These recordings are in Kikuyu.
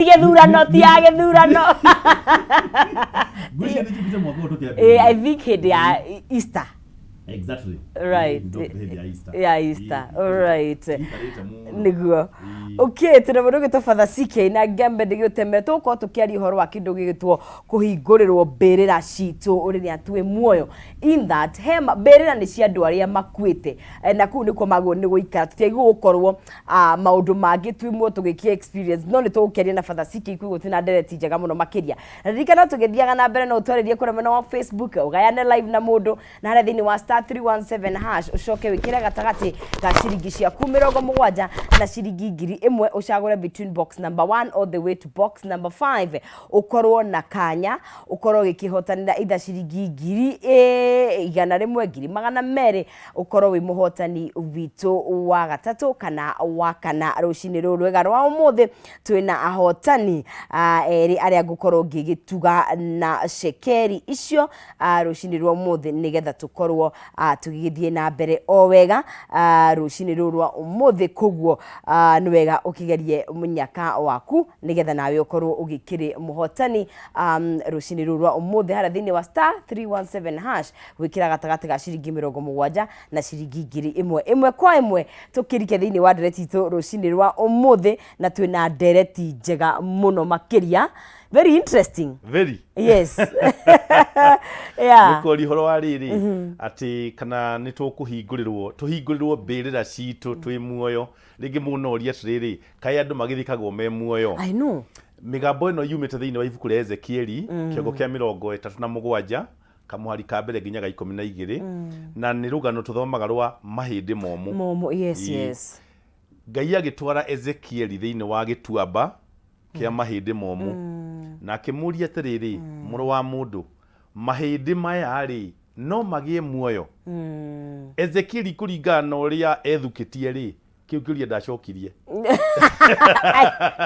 Gĩthurano ti ya gĩthurano. Ngwĩciria nĩ njũkĩte mwaka ũyũ Eh, I tũkĩambĩrĩria. think hĩndĩ ya Easter. Exactly. Right. Ndokire hĩndĩ ya Easter. Ya Easter. All right. Njikarĩte mũno. Nĩguo. Ĩĩ. Okay, tũna mũndũ ũgĩtwo Father CK na ngembe ndĩgĩũteme tũgũkorwo tũkĩaria ũhoro wa kĩndũ gĩgĩtwo kũhingũrĩrwo mbĩrĩra citũ rĩrĩa twĩ muoyo. In that, he mbĩrĩra nĩ cia andũ arĩa makuĩte. Eh, na kũu nĩkuo magwo nĩ gũikara. Tũtiagĩrĩirwo gũkorwo maũndũ mangĩ twĩ muoyo tũgĩkĩ experience no nĩ tũgũkĩaria na Father CK koguo twĩna ndereti njega mũno makĩria. Na ririkana tũgĩthiaga na mbere no ũtwarĩrie kũrĩa mwena wa Facebook, ũgayane live na mũndũ na harĩa thĩinĩ wa star 317 hash ũcoke wĩkĩre gatagatĩ ga ciringi ciaku 70 na ciringi 1000 ũcagũre between box number 1 all the way to box number 5 ũkorwo na kanya ũkorwo ũgĩkĩhotanĩra either ciringi 100,000, 200,000 ũkorwo wĩ mũhotani witũ wa gatatũ kana wa kana rũcinĩ rũrũ rwega rwa ũmũthĩ. Twĩna ahotani erĩ arĩa ngũkorwo ngĩgĩtuga na cekeri icio rũcinĩ rwa ũmũthĩ nĩgetha tũkorwo tũgĩgĩthiĩ na mbere o wega rũcinĩ rũrũ rwa ũmũthĩ. Koguo nĩ wega ũkĩgerie mũnyaka waku nĩgetha nawe ũkorwo ũgĩkĩrĩ mũhotani rũcinĩ rũrũ rwa ũmũthĩ harĩa thĩinĩ wa star 317 hash gwĩkĩra gatagatĩ ga ciringi 70 na ciringi 1000. Ĩmwe kwa ĩmwe tũkĩrike thĩinĩ wa ndereti itũ rũcinĩ rwa ũmũthĩ, na twĩna ndereti njega mũno makĩria, very interesting. Very. Yes, yeah. Nĩ kũria ũhoro wa rĩrĩ atĩ kana nĩ tũkũhingũrĩrwo tũhingũrĩrwo mbĩrĩra citũ twĩ muoyo. Rĩngĩ mũndũ no orie atĩrĩrĩ, kaĩ andũ magĩthikagwo me muoyo? I know. Mĩgambo ĩno yumĩte thĩinĩ wa ibuku rĩa Ezekieli, kĩongo kĩa 37, kamũhari ka mbere nginya ga 12, na nĩ rũgano tũthomaga rwa mahĩndĩ momũ. Momo, yes. Ĩĩ. Ngai agĩtwara Ezekieli thĩinĩ wa gĩtuamba kĩa mahĩndĩ momũ na akĩmũria atĩrĩrĩ, mũrũ wa mũndũ, mahĩndĩ maya-rĩ, no magĩe muoyo? Ezekieli kũringana na ũrĩa ethukĩtie rĩ, kĩu kĩũria ndacokirie.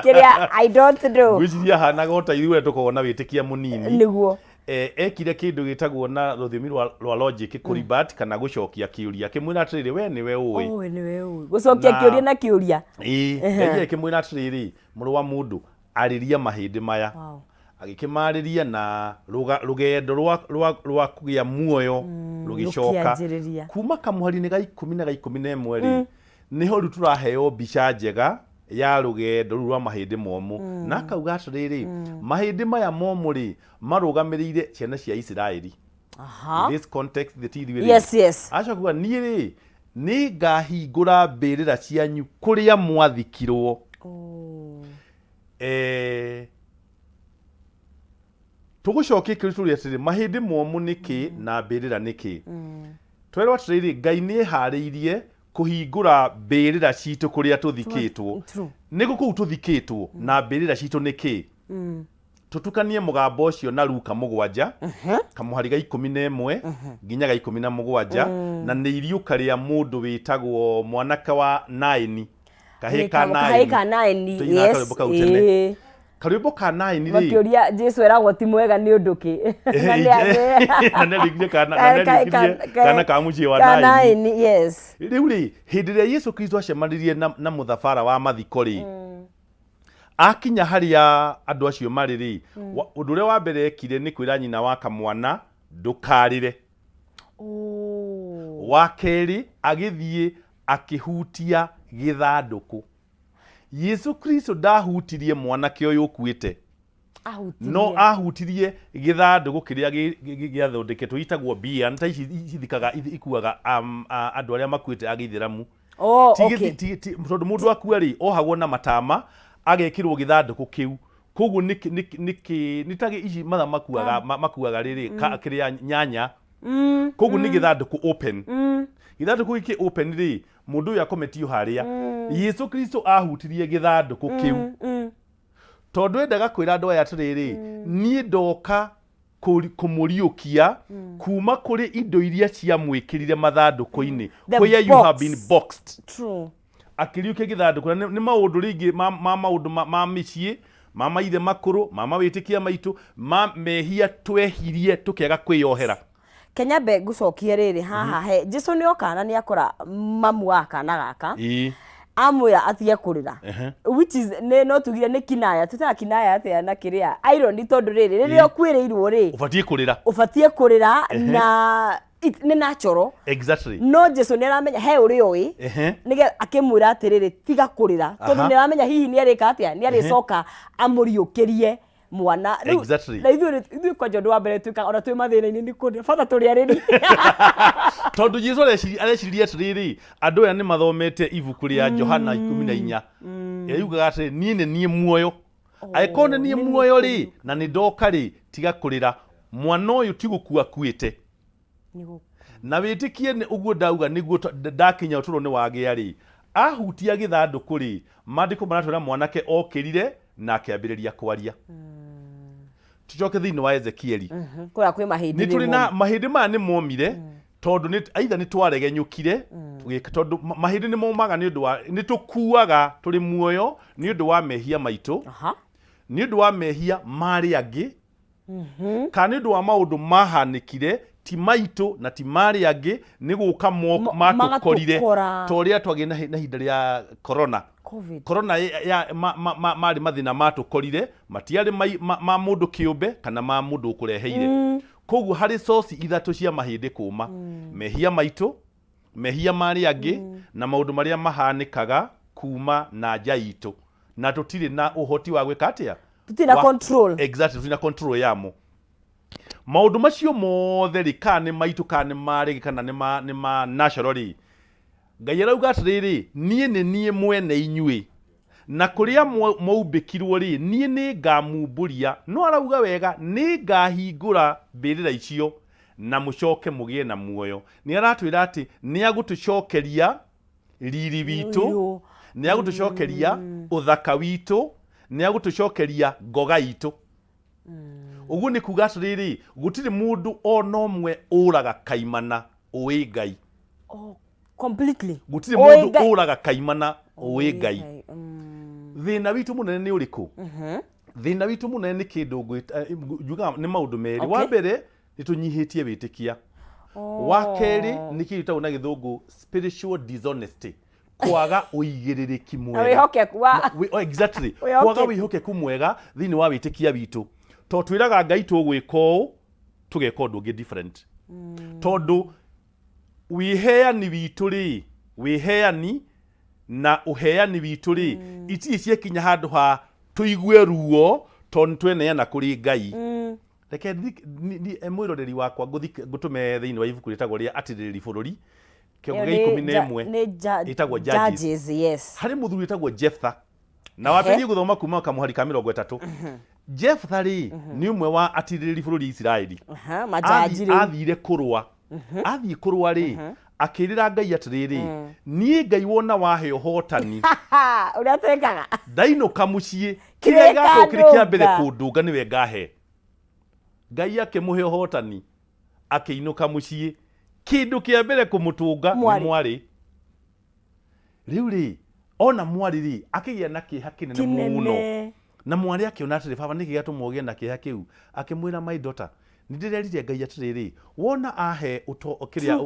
Kĩrĩa I don't know. Ngwĩciria ahanaga o ta ithuĩ ũrĩa tũkoragwo na wĩtĩkia mũnini. Ekire kĩndũ gĩtagwo na rũthiomi rwa logic kũribut kana gũcokia kĩũria. Akĩmwĩra atĩrĩrĩ, we nĩwe ũĩ. Ũĩ nĩwe ũĩ. Gũcokia kĩũria na kĩũria. Ĩĩ, Ngai akĩmwĩra atĩrĩrĩ, mũrũ wa mũndũ, arĩria mahĩndĩ maya. Agĩkĩmarĩria na rũgendo rwa kũgĩa muoyo rũgĩcoka. Rũkĩanjĩrĩria. Kuma kamũhari-inĩ ga 10 na ga 11 rĩ, nĩho rĩu tũraheo mbica njega ya rũgendo rũu rwa mahĩndĩ momũ. Na akauga atĩrĩrĩ, mahĩndĩ maya momũ rĩ, marũgamĩrĩire ciana cia Isiraeli. In this context, the ti ithuĩ rĩ. Acoka kuga, niĩ rĩ, nĩ ngahingũra mbĩrĩra cianyu kũrĩa mwathikirwo. Tũgũcokia kĩũria tũrĩa atĩrĩ, mahĩndĩ momũ nĩ kĩ na mbĩrĩra nĩ kĩ? Twerwo atĩrĩrĩ, Ngai nĩ eharĩirie kũhingũra mbĩrĩra citũ kũrĩa tũthikĩtwo. Nĩkũ kũu tũthikĩtwo na mbĩrĩra citũ nĩ kĩ? Tũtukanie mũgambo ũcio na Luka 7, kamũhari ga 11 nginya ga 17, na nĩ iriũka rĩa mũndũ wĩtagwo mwanake wa Naini. Kahĩĩ ka Kahĩĩ Naini. ka Naini, Tũinaga karwĩmbo kau tene. Karwĩmbo ka Naini rĩ. Makĩũria Jesu eragwo ti mwega nĩ ũndũ kĩ? Na nĩ Na nĩ ariũkirie kana, na nĩ ariũkirie kana ka mũciĩ wa ka Naini. Naini, yes. Rĩu rĩ, hĩndĩ ĩrĩa Yesu Kristo acemanirie na mũthabara wa mathiko rĩ, akinya harĩa andũ acio marĩ rĩ, ũndũ ũrĩa wa mbere ekire nĩ kwĩra nyina wa kamwana, ndũkarĩre. Wa kerĩ, agĩthiĩ akĩhutia gĩthandũkũ. Yesu Kristo ndahutirie mwanake ũyũ ũkuĩte, Ahutirie. no ahutirie gĩthandũkũ kĩrĩa gĩathondeketwo, gĩtagwo bian, ta ici ithikaga, ikuaga andũ arĩa makuĩte a gĩithĩramu. Oh, Ti okay. tondũ mũndũ akua rĩ, ohagwo na matama, agekĩrwo gĩthandũkũ kĩu. Koguo nĩ ta ici matha makuaga, makuaga rĩrĩ, kĩrĩa nyanya. Koguo nĩ gĩthandũkũ open. Gĩthandũkũ gĩkĩ open rĩ, mũndũ ũyũ akometio harĩa. Yesu Kristo ahutirie gĩthandũkũ kĩu. Tondũ endaga kwĩra andũ aya atĩrĩrĩ, niĩ ndoka kũmũriũkia kuma kũrĩ indo iria ciamwĩkĩrire mathandũkũ-inĩ. The Where you have box. been boxed. True. Akĩriũkia gĩthandũkũ. Na nĩ maũndũ rĩngĩ ma maũndũ ma mĩciĩ, ma maithe makũrũ, ma mawĩtĩkia maitũ, ma mehia twehirie tũkĩaga kwĩyohera. Kenya mbe ngũcokie rĩrĩ haha he Jesu nĩ oka na nĩ akora mamu wa kana gaka. Amwĩra atige kũrĩra. Which is nĩ no tugire nĩ kinaya, tũtaga kinaya atĩa na kĩrĩa irony, tondũ rĩrĩ rĩrĩa ũkuĩrĩirwo rĩ, ũbatiĩ kũrĩra. Ũbatiĩ kũrĩra na nĩ natural. No Jesu nĩ aramenya he ũrĩa ũĩ, nĩgetha akĩmwĩra atĩrĩrĩ, tiga kũrĩra, tondũ nĩ aramenya hihi nĩ arĩka atĩa, nĩ arĩcoka amũriũkĩrie mwana. Rĩu, na ithuĩ kwanja ũndũ wa mbere twĩkaga ona twĩ mathĩna-inĩ nĩ kũrĩra, bata tũrĩ arĩri. Tondũ Jesu areciririe atĩrĩrĩ, andũ aya nĩ mathomete ibuku rĩa Johana 14 ĩrĩa yugaga atĩrĩ, niĩ nĩ niĩ muoyo, angĩkorwo nĩ niĩ muoyo rĩ, na nĩ ndoka rĩ, tiga kũrĩra, mwana ũyũ ti gũkua akuĩte. Na wĩtĩkie nĩ ũguo ndauga nĩguo ndakinya ũtũro nĩ wagĩa rĩ, ahutia gĩthandũkũ rĩ, maandĩko maratwĩra mwanake okĩrire na akĩambĩrĩria kwaria. Tũcoke thĩinĩ wa Ezekieli. Kũrĩa kwĩ mahĩndĩ. Nĩ tũrĩ na mahĩndĩ maya nĩ momire tondũ nĩ aitha nĩ twaregenyũkire tondũ mahĩndĩ nĩ momaga nĩ ũndũ wa nĩ tũkuaga tũrĩ muoyo nĩ ũndũ wa mehia maitũ, nĩ ũndũ wa mehia ma arĩa angĩ, kana nĩ ũndũ wa maũndũ mahanĩkire ti maitũ na ti marĩa angĩ, nĩ gũka matũkorire. Magatũkora. Ta ũrĩa twagĩire na ihinda rĩa corona. Covid. Corona marĩ mathĩna matũkorire, matiarĩ ma mũndũ kĩũmbe kana ma mũndũ ũkũreheire. Koguo harĩ source ithatũ cia mahĩndĩ kũma: mehia maitũ, mehia ma arĩa angĩ, na maũndũ marĩa mahanĩkaga kuma na nja itũ na tũtirĩ na ũhoti wa gwĩka atĩa. Tũtirĩ na control. Exactly, tũtirĩ na control yamo. Maũndũ macio mothe rĩ, kana nĩ maitũ kana nĩ ma rĩngĩ kana nĩ ma natural rĩ, Ngai arauga atĩrĩrĩ, niĩ nĩ niĩ mwene inyuĩ na kũrĩa mwaumbĩkirwo rĩ, niĩ nĩ ngamumbũria. No arauga wega, nĩ ngahingũra mbĩrĩra icio na mũcoke mũgĩe na muoyo. Nĩ aratwĩra atĩ nĩ agũtũcokeria riri witũ, Ũyũ. Nĩ agũtũcokeria ũthaka witũ, nĩ agũtũcokeria ngoga itũ. Ũguo nĩ kuga atĩrĩrĩ, gũtirĩ mũndũ ona ũmwe ũraga kaimana ũĩ Ngai. Oh, completely. Gũtirĩ Ũĩ mũndũ Ngai. ũraga kaimana ũĩ Ngai. Thĩna witũ mũnene nĩ ũrĩkũ? Thĩna witũ mũnene nĩ kĩndũ njugaga nĩ maũndũ merĩ. Wa mbere, nĩ tũnyihĩtie wĩtĩkia. Wa kerĩ, nĩ kĩndũ gĩtagwo na Gĩthũngũ spiritual dishonesty, kwaga ũigĩrĩrĩki Na mwega. wĩhokeku wa Oh, exactly. Wĩhokeku. Kwaga wĩhokeku mwega thĩinĩ wa wĩtĩkia witũ, tondũ twĩraga Ngai tũgwĩka ũũ, tũgeka ũndũ ũngĩ different, tondũ wĩheani witũ rĩ, wĩheani na ũheani witũ rĩ, itirĩ ciakinya handũ ha tũigue ruo tondũ nĩ tweneana kũrĩ Ngai. Reke mwĩroreri wakwa ngũtũme thĩinĩ wa ibuku rĩtagwo rĩa Atirĩrĩri Bũrũri, kĩongo Ĩyo gĩa nĩ 11. Nĩ Ĩtagwo Judges. Judges, yes. Harĩ mũthuri wĩtagwo Jephthah, na wambĩrĩrie gũthoma kuma kamũhari ka 30. Jephthah rĩ, nĩ ũmwe wa atirĩrĩri bũrũri Isiraeli. Aha, majaji rĩu. Athire kũrũa. Athiĩ kũrũa rĩ, akĩrĩra Ngai atĩrĩrĩ, niĩ Ngai wona wahe ũhotani, Ha, ũrĩa twĩkaga. Ndainũka mũciĩ, Kĩrĩa kĩrĩa gĩgakorwo kĩrĩ kĩa mbere ĩkandũnga. kũndũnga nĩwe ngahe. Ngai akĩmũhe ũhotani, akĩinũka mũciĩ, kĩndũ kĩa mbere kũmũtũnga nĩ Mwarĩ. Mwarĩ. Rĩu rĩ, ona mwarĩ rĩ, akĩgĩa na kĩeha kĩnene mũno. Kĩnene. Na mwarĩ akĩona atĩrĩ, baba, nĩkĩ gĩatũma ũgĩe na kĩeha kĩu? Akĩmwĩra, my daughter, nĩ ndĩrerire Ngai atĩrĩrĩ, wona ahe kĩrĩa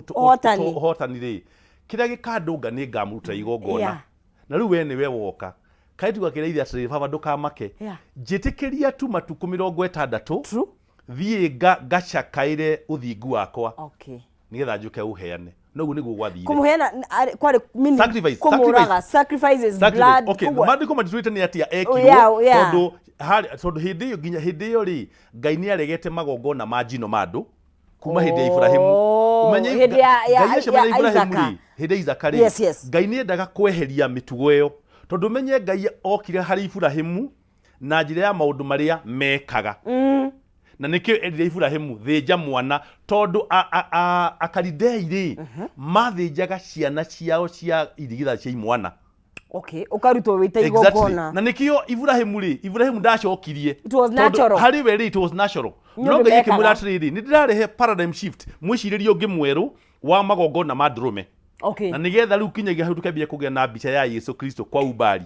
Ũhotani. Ũhotani rĩ, kĩrĩa gĩkandũnga nĩ ngamũrutĩra igongona. Na rĩu we nĩwe woka. Kairĩtu gakĩra ithe atĩrĩrĩ, baba, ndũkamake, njĩtĩkĩria tu matukũ 60 thiĩ ngacakaĩre ũthingu wakwa nĩgetha njũke ũheane. Noguo nĩguo gwathire. Kũmũheana kwarĩ meaning Sacrifice, kũmũraga, sacrifices. Sacrifice. Blood. Maandĩko matitwĩte nĩ atĩa ekirwo, tondũ hĩndĩ ĩyo nginya hĩndĩ ĩyo rĩ, Ngai nĩ aregete magongona ma njino ma andũ kuma hĩndĩ ya Ibrahimu. Oh, Ũmenye hĩndĩ Ngai acemania ya na Ibrahimu Isaka. rĩ, hĩndĩ ya Isaka rĩ, Ngai nĩ endaga kweheria mĩtugo ĩyo, tondũ ũmenye Ngai okire harĩ Ibrahimu na njĩra ya maũndũ marĩa mekaga, na nĩkĩo erire Ibrahimu, thĩnja mwana, tondũ Akalidei rĩ, mathĩnjaga ciana ciao cia irigithathi cia imwana. Okay, ũkarutwo wĩ ta igongona. Na nĩkĩo Ibrahimu rĩ, Ibrahimu ndacokirie. It was Tondũ natural. harĩ we rĩ, it was natural. Nĩ No ũndũ Ngai mekaga. akĩmwĩra atĩrĩrĩ, nĩ ndĩrarehe paradigm shift, mwĩcirĩrie ũngĩ mwerũ wa magongona ma ndũrũme, na nĩgetha rĩu kinyagia hau tũkambia kũgĩa na mbica ya Yesu Kristo kwa umbari.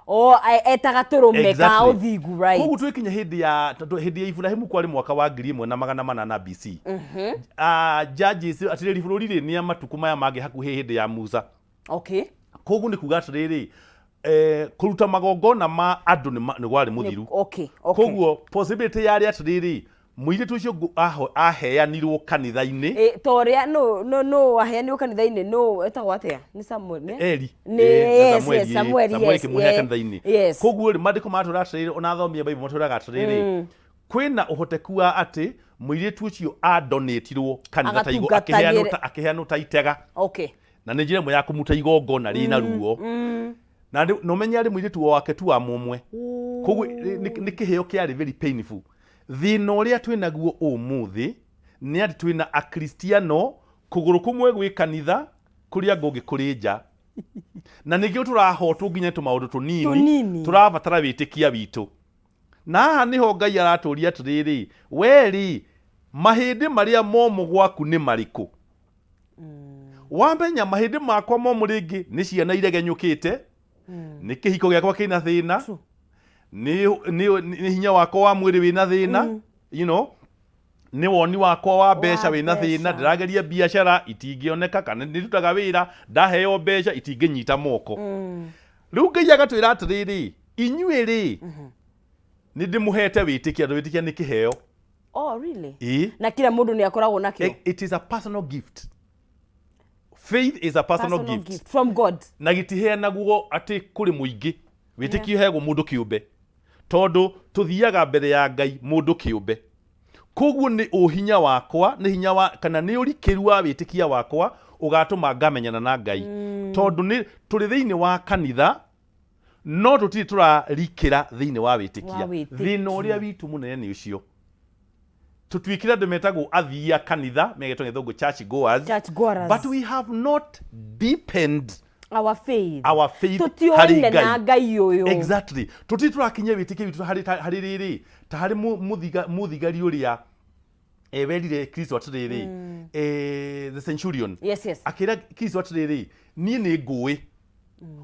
Oh, etaga tũrũme ka ũthingu, right. Koguo twĩkinya hĩndĩ ya, tondũ hĩndĩ ya Ibrahimu kwarĩ mwaka wa 1800 BC. Ah, Judges, atirĩrĩri bũrũri rĩ, nĩ a matukũ maya mangĩ hakuhĩ hĩndĩ ya Musa. Koguo nĩ kuga atĩrĩrĩ, kũruta magongona ma andũ nĩ gwarĩ mũthiru. Koguo possibility yarĩ atĩrĩrĩ, mũirĩtu ũcio aheanirwo kanitha-inĩ. Ĩ, ta ũrĩa nũ nũ nũ waheanirwo kanitha-inĩ, nũ etagwo atĩa? Nĩ Samuel, nĩ? Eli. Nĩ, Na yes, Samueli, yes, Samueli, Samueli yes, akĩmũheana kanitha-inĩ. Koguo rĩ, maandĩko maratwĩra atĩrĩrĩ, ona athomi a Bible matwĩraga atĩrĩrĩ, kwĩna ũhoteku wa atĩ mũirĩtu ũcio adonĩtirwo kanitha ta igo, akĩheanwo ta itega. Na nĩ njĩra ĩmwe ya kũmuta igongona rĩna ruo. Na na ũmenye arĩ mũirĩtu wake tu wa mũmwe. Koguo nĩ kĩheo kĩarĩ very painful. Thĩna ũrĩa twĩnaguo ũmũthĩ nĩ atĩ twĩna Akristiano kũgũrũ kũmwe gwĩ kanitha, kũrĩa kũngĩ kũrĩ nja. Na nĩkĩo tũrahotwo nginya nĩ tũmaũndũ tũnini, Tũnini. tũrabatara wĩtĩkia witũ. Na haha nĩho Ngai aratũria atĩrĩrĩ, we-rĩ, mahĩndĩ marĩa momũ gwaku nĩ marĩkũ? Wamenya mahĩndĩ makwa momũ rĩngĩ nĩ ciana iregenyũkĩte, nĩ kĩhiko gĩakwa kĩna thĩna, nĩ hinya wakwa wa mwĩrĩ wĩna thĩna, nĩ woni wakwa wa mbeca Wa wĩna thĩna, mbeca. ndĩrageria biacara itingĩoneka, kana nĩndutaga wĩra ndaheo mbeca itingĩnyita moko. Rĩu Ngai agatwĩra atĩrĩrĩ, inyuĩ rĩ, nĩ ndĩmũhete wĩtĩkia, tondũ wĩtĩkia nĩ kĩheo. Oh, really? Ĩĩ. Na kila mũndũ nĩ akoragwo nakĩo. It is a personal gift. Faith is a personal gift. Gift from God. Na gĩtiheanagwo atĩ kũrĩ mũingĩ. Wĩtĩkio ũheagwo mũndũ kĩũmbe. Tondũ tũthiaga mbere ya Ngai mũndũ kĩũmbe. Koguo nĩ ũhinya wakwa, nĩ hinya wa, kana nĩ ũrikĩru wa wĩtĩkia wakwa ũgatũma ngamenyana na Ngai. Tondũ nĩ tũrĩ thĩinĩ wa kanitha, no tũtirĩ tũrarikĩra thĩinĩ wa wĩtĩkia. Wa wĩtĩkia. Thĩna ũrĩa witũ mũnene nĩ ũcio. Tũtuĩkire andũ metagwo athii a kanitha, megetwo na gĩthũngũ church goers. Church goers. But we have not deepened our faith. Our faith Tũtiũaine harĩ na Ngai. Ngai ũyũ. Exactly. Tũtirĩ tũrakinyia wĩtĩkio witũ harĩ rĩrĩ, ta harĩ mũthigari ũrĩa werire Kristo atĩrĩrĩ, the centurion. Yes. Akĩra Kristo atĩrĩrĩ, niĩ nĩ ngũĩ,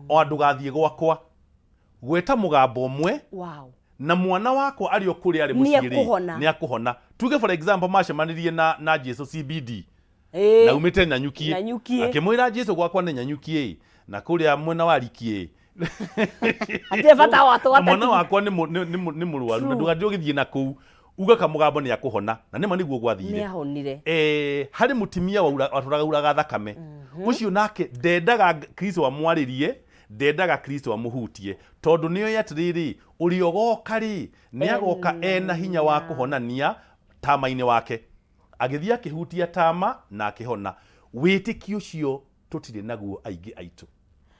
o ndũgathiĩ gwakwa. Gweta mũgambo ũmwe, na mwana wakwa arĩ o kũrĩa arĩ mũciĩ rĩ, Nĩekũhona. nĩakũhona. Tuge for example macemanirie na Jesu CBD. Na umĩte Nanyuki. Nanyuki. Akĩmwĩra Jesu gwakwa nĩ Nanyuki na kũrĩa mwena wa Rikie. Hatirĩ bata wa Na mwana wakwa nĩ mũrwaru na ndũgathiĩ ũgĩthiĩ na kũu uga kamũgambo nĩ akũhona, na nĩma nĩguo gwathire. Nĩahonire. Harĩ mũtumia watũraga thakame. Ũcio nake ndendaga Kristo amwarĩrie, ndendaga Kristo amũhutie, tondũ nĩoĩ atĩrĩrĩ, ũrĩa ũgoka rĩ, nĩ agoka ena hinya wa kũhonania tama-inĩ wake. Agĩthiĩ akĩhutia tama na akĩhona. Wĩtĩkio ũcio tũtirĩ naguo aingĩ aitũ.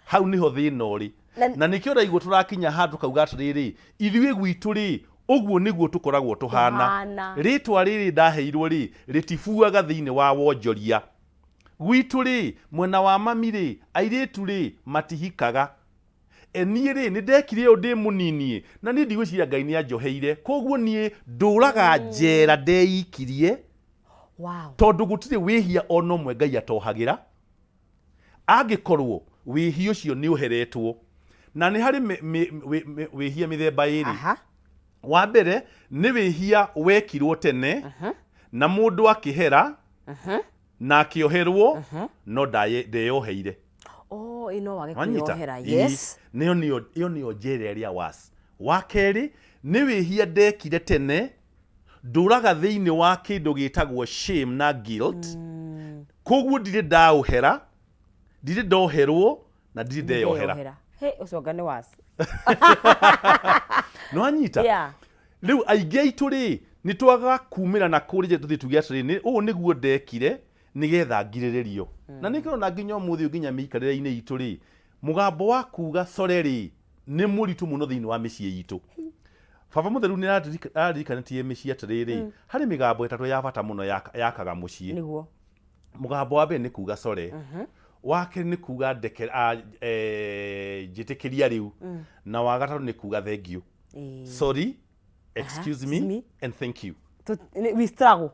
Hau nĩho thĩna ũrĩ. Na nĩkĩo ũraigua tũrakinya handũ tũkauga atĩrĩrĩ, ithuĩ gwitũ rĩ, ũguo nĩguo tũkoragwo tũhana. Tũhana. Rĩtwa rĩrĩ ndaheirwo rĩ, rĩtibuaga thĩinĩ wa wonjoria. Gwitũ rĩ, mwena wa mami rĩ, airĩtu rĩ, matihikaga. Niĩ rĩ, nĩ ndekire ũũ ndĩ mũnini, na niĩ ndigwĩciria Ngai nĩ anjoheire. Koguo niĩ ndũraga njera ndeikirie, tondũ gũtirĩ wĩhia ona ũmwe Ngai atohagĩra, angĩkorwo wĩhia ũcio nĩ ũheretwo. Na nĩ harĩ wĩhia mĩthemba ĩrĩ. Wa mbere nĩ wĩhia wekirwo tene na mũndũ akĩhera na akĩoherwo, no ndeyoheire. Oh, ĩno wage Wanyita? kwĩyohera. Ĩĩ. Yes. Nĩyo ĩyo nĩyo njera ĩrĩa was. Wa kerĩ nĩ wĩhia ndekire tene, ndũraga thĩinĩ wa kĩndũ gĩtagwo shame na guilt. Koguo ndirĩ ndaũhera, ndirĩ ndoherwo na ndirĩ ndeyohera. Ndeyohera. He, ũcio anga nĩ was. Nĩwanyita? Yeah. Rĩu aingĩ aitũ rĩ, nĩ twagaga kumĩra na kũrĩa tũthiĩ tuge atĩrĩ, nĩ ũũ nĩguo ndekire nĩgetha ngirĩrĩrio. Na nĩkĩo ũrona nginya ũmũthĩ ũyũ nginya mĩikarĩre-inĩ itũ rĩ, mũgambo wa kuga sorry rĩ, nĩ mũritũ mũno thĩinĩ wa mĩciĩ itũ. Baba Mũtheru nĩ araririkanĩtie mĩciĩ atĩrĩrĩ, harĩ mĩgambo ĩtatũ ya bata mũno yakaga mũciĩ. Mũgambo wa mbere nĩ kuga sorry. Wa kerĩ nĩ kuga njĩtĩkĩria rĩu. Na wa gatatũ nĩ kuga thank you. Sorry, excuse me, me. and thank you. We struggle.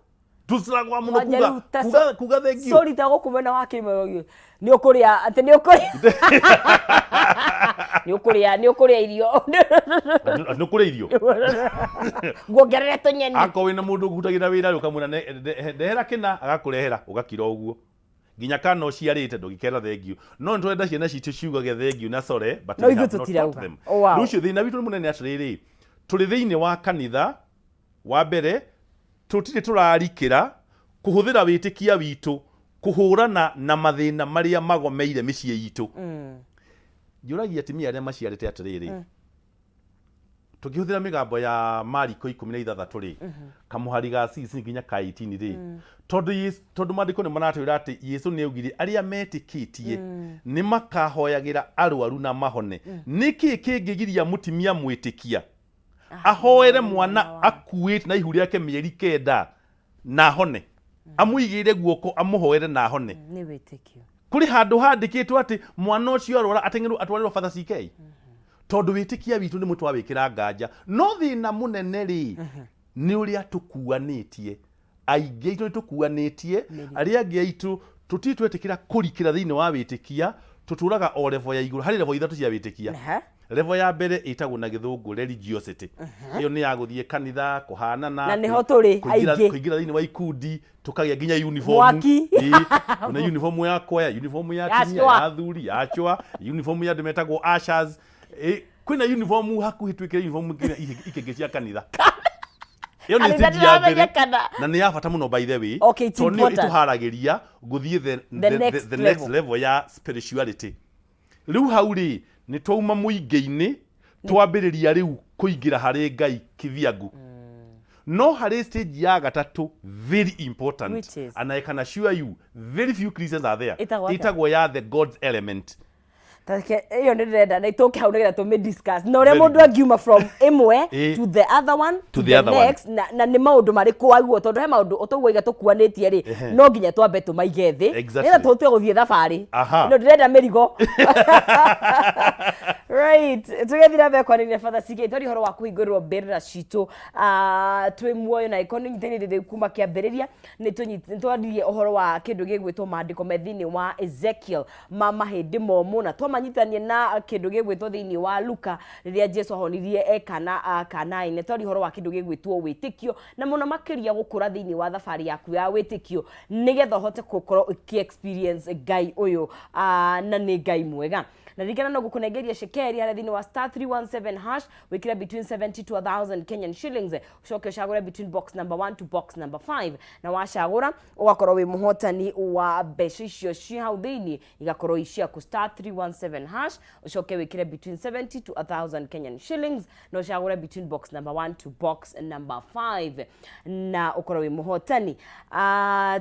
Tũstruggle mũno Kwanja rĩu ta kuga thank you. Sorry ta gũkũ mwena wa kĩrĩma nĩ ũkũrĩa atĩ nĩ ũkũrĩa. Nĩ ũkũrĩa, nĩ ũkũrĩa irio. Nĩ ũkũrĩa irio. Nguongerere tũnyeni. Akorwo wĩna mũndũ ũkũrutagĩra wĩra rĩ, ũkamwĩra ndehera kĩna, agakũrehera, ũgakira ũguo. Nginya kana ũciarĩte ndũngĩkera thengiũ. No nĩ tũrenda ciana citũ ciugage thengiũ na sorry, but No we ithuĩ have not taught tũtirauga. them. Wow. Rĩu ũcio thĩna witũ mũnene atĩrĩrĩ, tũrĩ thĩinĩ wa kanitha, wa mbere tũtirĩ tũrarikĩra kũhũthĩra wĩtĩkia witũ kũhũrana na mathĩna marĩa magomeire mĩciĩ itũ. Njũragia atumia arĩa maciarĩte atĩrĩrĩ, tũngĩhũthĩra mĩgambo ya Mariko 16 rĩ, kamũhari ga 6 nginya ka 18 rĩ, tondũ tondũ maandĩko nĩ maratwĩra atĩ Yesu nĩ augire arĩa metĩkĩtie nĩ makahoyagĩra arwaru na mahone. Nĩkĩ kĩngĩgiria mũtumia mwĩtĩkia ahoere mwana akuĩte na ihu rĩake mĩeri 9 na ahone, amũigĩire guoko amũhoere na ahone? Nĩ wĩtĩkio. Kũrĩ handũ handĩkĩtwo atĩ mwana ũcio arwara ateng'erwo atwarĩrwo Father CK? Tondũ wĩtĩkia witũ nĩ mũtwawĩkĩra nganja. No thĩna mũnene rĩ, nĩ ũrĩa tũkuanĩtie. Aingĩ aitũ nĩ tũkuanĩtie, arĩa angĩ aitũ tũtirĩ twetĩkĩra kũrikĩra thĩinĩ wa wĩtĩkia, tũtũraga o level ya igũrũ. Harĩ level ithatũ cia wĩtĩkia. Level ya mbere ĩtagwo na gĩthũngũ religiosity. Ĩyo nĩ ya gũthiĩ kanitha, kũhanana, Na nĩho tũrĩ aingĩ. kũingĩra thĩinĩ wa ikundi, tũkagĩa nginya uniform. Mwaki. Ĩĩ, kuna uniform ya kwaya, uniform ya Ya atumia, cwa. ya athuri, ya chwa, uniform ya andũ metagwo ushers. Ĩĩ, kwĩna uniform hakuhĩ twĩkĩre uniform nginya ikĩngĩ cia kanitha. Ĩyo nĩ Kanitha stage ya mbere. ndĩramenyekana. Na nĩ ya bata mũno, by the way, Okay, it's tondũ nĩyo important. ĩtũharagĩria gũthiĩ The next the next level. level ya spirituality. Rĩu hau rĩ, nĩ twauma mũingĩ-inĩ, twambĩrĩria rĩu kũingĩra harĩ Ngai kĩthiangu. No harĩ stage ya gatatũ, very important, Which is? and I can assure you very few Christians are there. Ĩtagwo atĩa? Ĩtagwo ya the God's element. Take ĩyo nĩ ndĩrenda na itũke hau nĩgetha tũmĩ discuss na ũrĩa Very mũndũ good. angiuma from ĩmwe to the other one To the other one. next, na nĩ maũndũ marĩkũ waguo, tondũ he maũndũ ũtoguo iga tũkuanĩtie rĩ, no nginya twambe tũmaige thĩ nĩgetha tũhote gũthiĩ thabarĩ ĩno. Ndĩrenda mĩrigo. Right, tũgĩthiĩ na mbere kwanĩrĩria Father CK, twaria ũhoro wa kũhingũrĩrwo mbĩrĩra citũ twĩ muoyo, na ĩkorwo nĩ ũnyitĩrĩire kuma kĩambĩrĩria, nĩ twaririe ũhoro wa kĩndũ gĩgwĩtwo maandĩko me thĩinĩ wa Ezekiel ma mahĩndĩ momũ, na twamanyitithania na kĩndũ gĩgwĩtwo thĩinĩ wa Luka rĩrĩa Jesu ahonirie e kana Kanaĩ. Nĩ twaria ũhoro wa kĩndũ gĩgwĩtwo wĩtĩkio, na mũno makĩria gũkũra thĩinĩ wa thabarĩ yaku ya wĩtĩkio nĩgetha ũhote gũkorwo ũkĩ experience Ngai ũyũ, na nĩ Ngai mwega. Na ririkana no gũkũnengeria cekeri harĩa thĩinĩ wa *317#, wĩkĩre between 70 to 1000 Kenyan shillings, ũcoke ũcagũre between box number 1 to box number 5, na wacagũra ũgakorwo wĩ mũhotani wa mbeca icio ci hau thĩinĩ, igakorwo i ciaku. *317#, ũcoke wĩkĩre between 70 to 1000 Kenyan shillings, na ũcagũre between box number 1 to box number 5, na ũkorwo wĩ mũhotani.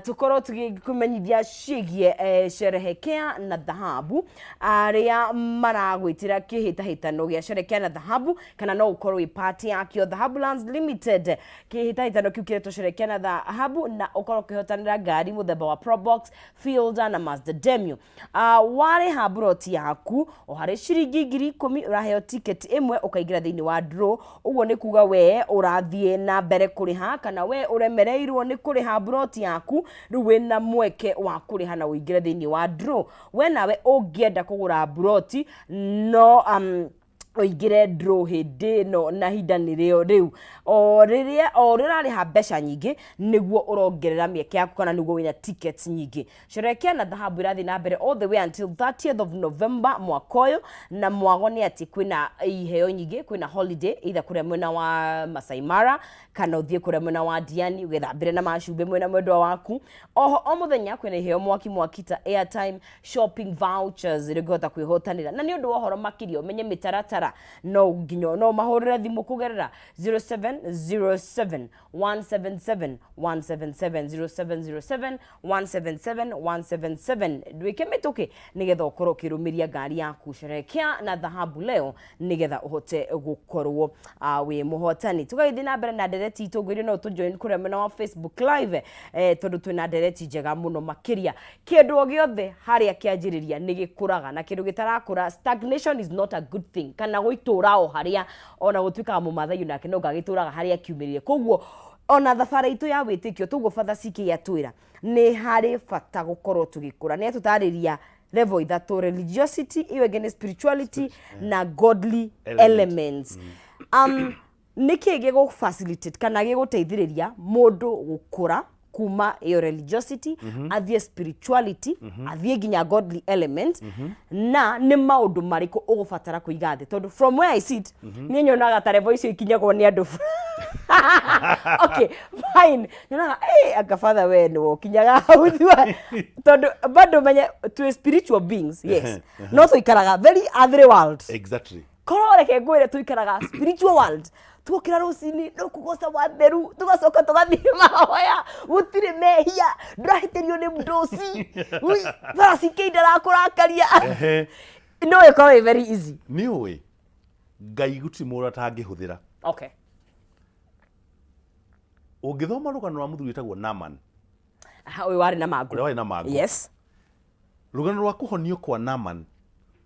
Tũkorwo tũgĩkũmenyithia ciĩgiĩ sherehekea na dhahabu, arĩa maragwĩtĩra kĩhĩtahĩtano gĩa Sherekea na Dhahabu, kana no ũkorwo wĩ part yakĩo. Dhahabu Lands Limited, kĩhĩtahĩtano kĩu kĩretwo Sherekea na Dhahabu, na ũkorwo ũkĩhotanĩra ngari mũthemba wa Probox, Fielder na Mazda Demio. Warĩha mburoti yaku o harĩ ciringi 10,000, ũraheo ticket ĩmwe ũkaingĩra thĩinĩ wa draw. Ũguo nĩ kuga we ũrathiĩ na mbere kũrĩha kana we ũremereirwo nĩ kũrĩha mburoti yaku, rĩu wĩna mweke wa kũrĩha na ũingĩre thĩinĩ wa draw. We nawe ũngĩenda kũgũra mburoti, no ũingĩre draw hĩndĩ ĩno, na ihinda nĩrĩo rĩu. O rĩrĩa o ũrĩa ũrarĩha mbeca nyingĩ, nĩguo ũrongerera mĩeke yaku kana nĩguo wĩna tickets nyingĩ. Sherekea na Dhahabu ĩrathiĩ na mbere all the way until 30th of November mwaka ũyũ, na mwago nĩ atĩ kwĩna iheo nyingĩ, kwĩna holiday either kũrĩa mwena wa Masai Mara kana ũthiĩ kũrĩa mwena wa Diani ũgethambĩre na macumbĩ mwena mwendwa waku. Oho o mũthenya kwĩna iheo mwaki mwaki ta airtime, shopping vouchers iria ũngĩhota kwĩhotanĩra. Na nĩ ũndũ wa ũhoro makĩria ũmenye mĩtaratara, no nginya no mahũrĩre thimũ kũgerera 0707 177 177, 0707 177 177. Ndwĩke mĩtũkĩ nĩgetha ũkorwo ũkĩrũmĩria ngari yaku Sherekea na Dhahabu leo, nĩgetha ũhote gũkorwo wĩ mũhotani. Tũgagĩthiĩ na mbere na ndereti itũ, ngwĩre no tũjoin kũrĩa mwena wa Facebook Live, tondũ twĩna ndereti njega mũno makĩria. Kĩndũ o gĩothe harĩa kĩanjĩrĩria nĩ gĩkũraga, na kĩndũ gĩtarakũra, stagnation is not a good thing, kana gũitũra o harĩa, ona gũtuĩkaga mũmathai onake no ngagĩtũraga harĩa akiumĩrire. Koguo ona thabarĩ itũ ya wĩtĩkio, toguo Father CK atwĩra, nĩ harĩ bata gũkorwo tũgĩkũra. Nĩ atũtarĩria level ithatũ: religiosity, ĩyo ĩngĩ nĩ spirituality, na godly element. Elements. Nĩ kĩĩ gĩgũ facilitate kana gĩgũteithĩrĩria mũndũ gũkũra? Kuma ĩyo religiosity athiĩ spirituality, athiĩ nginya godly element, na nĩ maũndũ marĩkũ ũgũbatara kũiga thĩ? Tondũ from where I sit, niĩ nyonaga ta level icio ikinyagwo nĩ andũ, okay, fine, nyonaga anga father we nĩwe ũkinyaga hau thua, tondũ bado menye twĩ spiritual beings, yes, no tũikaraga very earthly world. Korwo reke ngwĩre, tũikaraga spiritual world, tuokĩra rũcinĩ no kũgoca watheru, tũgacoka tũgathiĩ mahoya, gũtirĩ mehia, ndũrahĩtĩrio nĩ mdosi baracikei ndarakũrakaria. No ĩkorwo ĩ very easy. Nĩ ũĩ Ngai gũtirĩ mũndũ atangĩhũthĩra. Ũngĩthoma rũgano rwa mũthuri wĩtagwo Naman. Aha, ũyũ warĩ na mangũ. Ũrĩa warĩ na mangũ. Rũgano rwa kũhonio kwa Naman,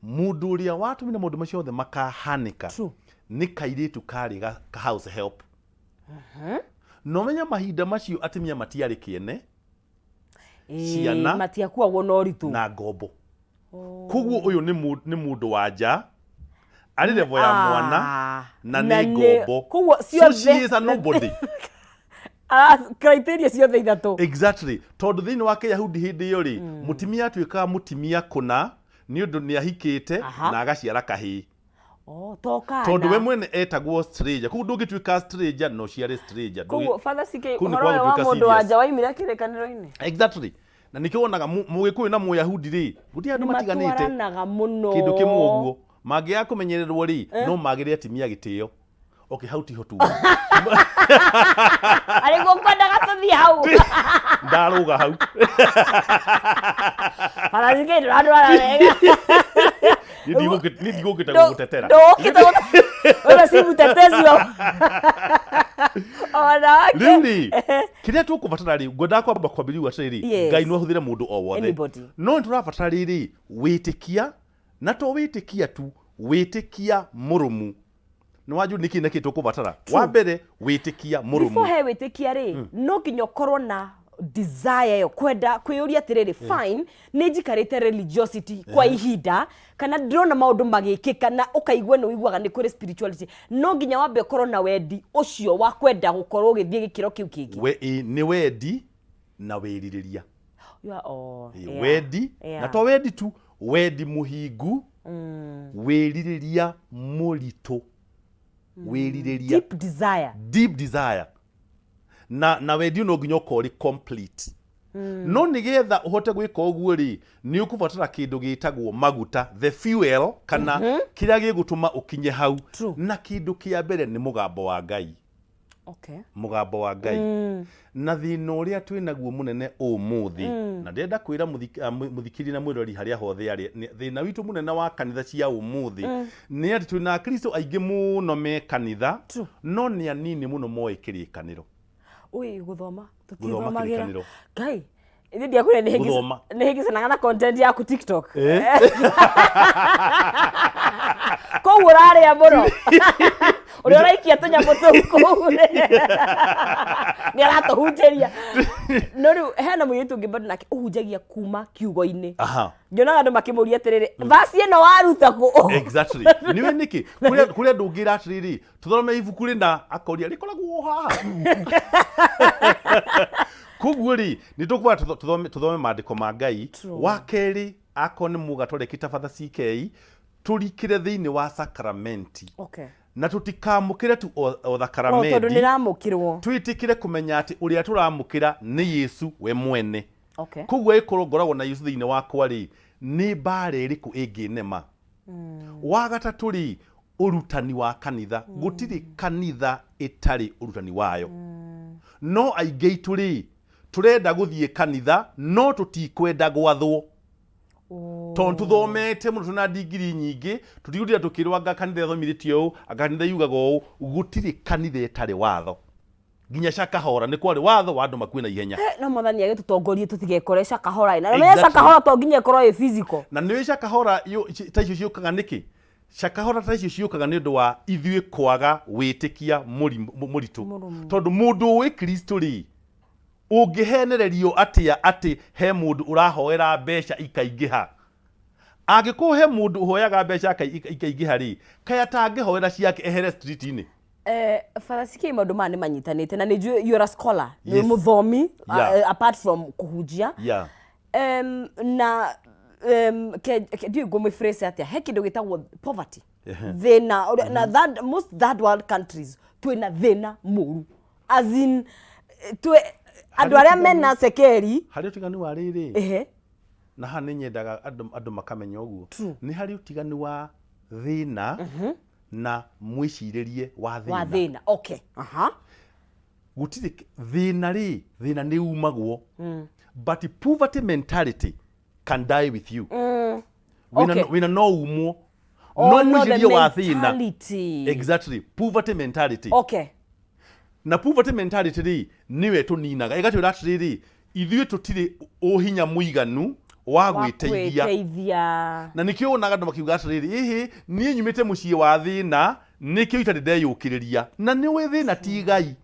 mũndũ ũrĩa watũmire maũndũ macio othe makahanĩka nĩ kairĩtu karĩ ka house help. Na ũmenye mahinda macio atumia matiarĩ kĩene. Ciana Matiakuagwo na ũritũ. Na ngombo. Koguo ũyũ nĩ mũndũ wa nja arĩ level ya mwana na nĩ ngombo. Koguo So she is a nobody. Ah, criteria ciothe ithatũ. Exactly, tondũ thĩinĩ wa Kĩyahudi hĩndĩ ĩyo rĩ, mũtimia atuĩkaga mũtimia kũna nĩ ũndũ nĩ ahikĩte na agaciara kahĩĩ. Oh, to kana. Tondũ we mwene etagwo stranger, koguo ndũngĩtuĩka stranger na ũciare stranger. Koguo Father CK, Kũu nĩ ũhoro kwa ũyũ wa gũtuĩka mũndũ wa serious. nja waimire kĩrĩkanĩro-inĩ. Exactly, na nĩkĩo wonaga Mũgĩkũyũ na Mũyahudi rĩ, gũtirĩ andũ matiganĩte. Matwaranaga mũno. Kĩndũ kĩmwe ũguo mangĩaga kũmenyererwo rĩ, no magĩre atimia gĩtĩo. Okay, hau tiho tuga. Arĩ guo ngwendaga tũthiĩ hau. Ndarũga hau. Father CK, ndũrandwara wega. Niĩ ndigũkĩte gũgũtetera. Ndũgũkĩte wewe si mtetezi wa wanawake. Rĩu rĩ, kĩrĩa tũkũbatara rĩ, ngwendaga kwamba kwambĩrĩria atĩrĩrĩ, Ngai no ahũthĩre mũndũ o wothe. Anybody. No nĩ tũrabatara rĩrĩ wĩtĩkia, na to wĩtĩkia tu, wĩtĩkia mũrũmu. Nĩ wanjũ nĩkĩ na kĩ tũkũbatara? Wa mbere, wĩtĩkia mũrũmu. Before he wĩtĩkia rĩ, no nginya ũkorwo na desire ĩyo, kwenda kwĩyũria atĩrĩrĩ, fine, nĩ njikarĩte religiosity kwa ihinda, kana ndĩrona maũndũ magĩkĩka na ũkaigua nĩ ũiguaga nĩ kũrĩ spirituality, no nginya wambe ũkorwo na wendi ũcio wa kwenda gũkorwo ũgĩthiĩ gĩkĩro kĩu kĩngĩ. We, nĩ wendi na wĩrirĩria. You are, oh, yeah. Wendi na to wendi tu, wendi mũhingu, wĩrirĩria mũritũ, wĩrirĩria. Deep desire. Deep desire, na wendi ũyũ no nginya ũkorwo ũrĩ complete. No nĩgetha ũhote gwĩka ũguo rĩ, nĩ ũkũbatara kĩndũ gĩtagwo maguta, the fuel, kana kĩrĩa gĩgũtũma ũkinye hau. Na kĩndũ kĩa mbere nĩ mũgambo wa Ngai. Mũgambo wa Ngai. Na thĩna ũrĩa twĩ naguo mũnene ũmũthĩ, na ndĩrenda kwĩra mũthikĩrĩria na mwĩrori harĩa hothe arĩ, thĩna witũ mũnene wa kanitha cia ũmũthĩ nĩ atĩ twĩna Akristo aingĩ mũno me kanitha, no nĩ anini mũno moĩ kĩrĩkanĩro. Ui, gũthoma. Gũthoma Tũtithomagĩra. kĩrĩkanĩro. Ngai, ithe ndiakwĩra nĩ Gũthoma. nĩ hĩngĩcanaga na content yaku TikTok. Kũu ũrarĩa mũno. Ũrĩa ũraikia tũnyamũ tũu kũu nĩ aratũhunjĩria. No rĩu hena mũirĩtu ũngĩ bado nake ũhunjagia kuma kiugo-inĩ. Nyonaga andũ makĩmũria atĩrĩrĩ, vaci ĩno waruta kũ? Exactly. Nĩũĩ nĩkĩ? Kũrĩ andũ ũngĩra atĩrĩrĩ, tũthome ibuku rĩna, akoria rĩkoragwo o haha. Koguo rĩ, nĩ tũkwenda tũthome maandĩko ma Ngai. Wa kerĩ, akorwo nĩ mũgatoreki ta Father CK, tũrikĩre thĩinĩ wa sakramenti. Na tũtikamũkĩre tu o O, tondũ thakramenti. nĩramũkĩrwo. Twĩtĩkĩre kũmenya atĩ ũrĩa tũramũkĩra nĩ Yesu we mwene. Koguo angĩkorwo ngoragwo na Yesu thĩinĩ wakwa rĩ, nĩ mbara ĩrĩkũ ĩngĩnema? Wa gatatũ rĩ, ũrutani wa kanitha. Gũtirĩ kanitha ĩtarĩ ũrutani wayo. No aingĩ aitũ rĩ, tũrenda gũthiĩ kanitha no tũtikwenda gwathwo. Tondũ tũthomete mũno, twĩna ndigiri nyingĩ, tũtigũtinda tũkĩrwo anga kanitha ĩthomithĩtie ũũ, anga kanitha yugaga ũũ. Gũtirĩ kanitha ĩtarĩ watho. Nginya Shakahola nĩ kwarĩ watho wa andũ makue na ihenya. No Mwathani agĩtũtongorie tũtigekore Shakahola. Na ũmenye Shakahola to nginya ĩkorwo ĩ physical. Na nĩ ũĩ Shakahola ta icio ciũkaga nĩkĩ? Shakahola ta icio ciũkaga nĩ ũndũ wa ithuĩ kwaga wĩtĩkia mũritũ. Tondũ mũndũ ũĩ Kristo rĩ, ũngĩhenererio atĩa atĩ he mũndũ ũrahoera mbeca ikaingĩha? Angĩkorwo he mũndũ ũhoyaga mbeca ikaingĩha rĩ, kaĩ atangĩhoera ciake ehere street-inĩ? Eh, Father CK maũndũ maya nĩ manyitanĩte na nĩ njũĩ you're a scholar nĩ Yes. mũthomi Yeah. apart from kũhunjia Yeah. Na ndiũĩ ngũmĩphrase atĩa, he kĩndũ gĩtagwo poverty, thĩna na third, most third world countries twĩna thĩna mũru, as in twĩ andũ arĩa mena cekeri. Harĩ ũtiganu wa rĩrĩ, na haha nĩ nyendaga andũ makamenya ũguo. True. Nĩ harĩ ũtiganu wa thĩna na mwĩcirĩrie wa wa thĩna. Thĩna, okay, aha. Gũtirĩ thĩna rĩ, thĩna nĩ umagwo, but poverty mentality can die with you. Wĩna wĩna no umwo, Oh, no no, the mwĩcirĩrie wa thĩna. Mentality. Exactly, poverty mentality. Na poverty mentality rĩ, nĩyo ĩtũninaga, ĩgatwĩra atĩrĩrĩ, ithuĩ tũtirĩ ũhinya mũiganu wa wa gwĩteithia. Gwĩteithia. Na nĩkĩo wonaga andũ makiuga atĩrĩrĩ, ĩhĩ, niĩ nyumĩte mũciĩ wa thĩna, nĩkĩo itarĩ ndeyũkĩrĩria. Na nĩũĩ thĩna ti igai,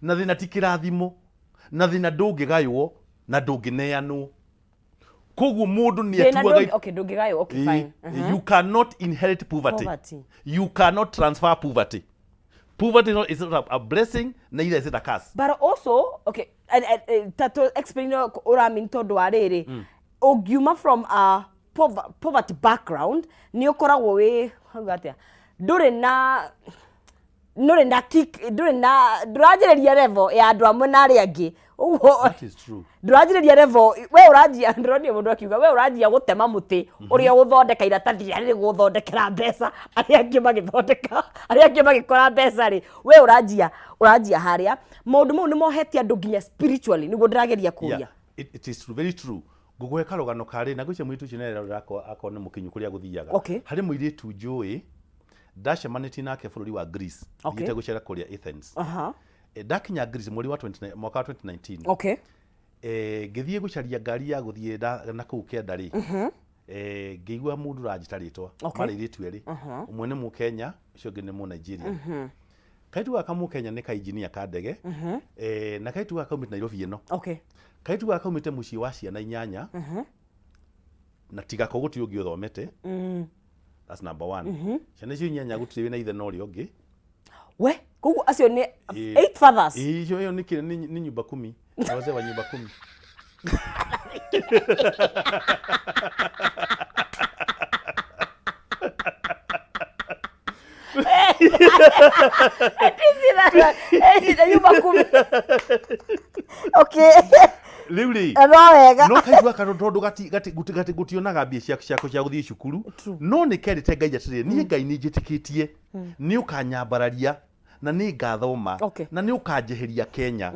na thĩna ti kĩrathimo, na thĩna ndũngĩgaywo na ndũngĩneanwo. Koguo mũndũ nĩ Thĩna atuaga okay, ndũngĩgaywo, okay, fine. You cannot inherit poverty. Poverty. You cannot transfer poverty. Poverty is not a blessing, neither is it a curse. But also, okay, ta tũ explain ũramin, tondũ wa rĩrĩ, ũngiuma from a poverty background, nĩ ũkoragwo wĩ hau atĩa, ndũrĩ na kick, ndũrĩ na ndũranjĩrĩria level ya andũ amwe na arĩa angĩ ũguo. That is true. Ndũranjĩrĩria level, we ũranjia, ndĩronire mũndũ akiuga we ũranjia gũtema mũtĩ ũrĩa ũgũthondeka iratathi rĩrĩa rĩgũthondekera mbeca, arĩa angĩ magĩthondeka, arĩa angĩ magĩkora mbeca rĩ, we ũranjia harĩa. Maũndũ mau nĩ mohetie andũ nginya spiritually, nĩguo ndĩrageria kũria. Yeah, it is true, very true. Ngũkũhe karũgano karĩ na ngwĩciria mũirĩtu ũcio nĩarerorera akorwo nĩ mũkinyu kũrĩa gũthiaga. Harĩ mũirĩtu njũĩ ndacemanĩtie nake bũrũri wa Greece. Thiĩte gũcera kũrĩa Athens. Ndakinya Greece mweri wa 29, mwaka wa 2019. Ngĩthiĩ gũcaria ngari ya gũthiĩ na kũu kĩanda rĩ, ngĩigua mũndũ ũranjĩta rĩtwa. Marĩ airĩtu erĩ, ũmwe nĩ Mũkenya, ũcio ũngĩ nĩ Mũnigeria. Kairĩtu gaka Mũkenya nĩ ka engineer ka ndege, na kairĩtu gaka kaumĩte Nairobi ĩno. Kairĩtu gaka kaumĩte mũciĩ wa ciana inyanya, na tiga ko gũtirĩ ũngĩ ũthomete. That's number one. Ciana icio inyanya gũtirĩ wĩna ithe na ũrĩa ũngĩ. We koguo acio nĩ eight fathers. Ĩĩ, icio ĩyo nĩ nyumba kumi. Ni wazee wa nyumba kumi. Nyumba kumi, okay. Rĩu rĩ, no wega. No kairĩtu gaka tondũ gũtionaga mbia cia gũthiĩ cukuru, no nĩ kerĩte Ngai atĩrĩrĩ, niĩ Ngai nĩ njĩtĩkĩtie nĩ ũkanyambararia na nĩ ngathoma na nĩ ũkanjeheria Kenya,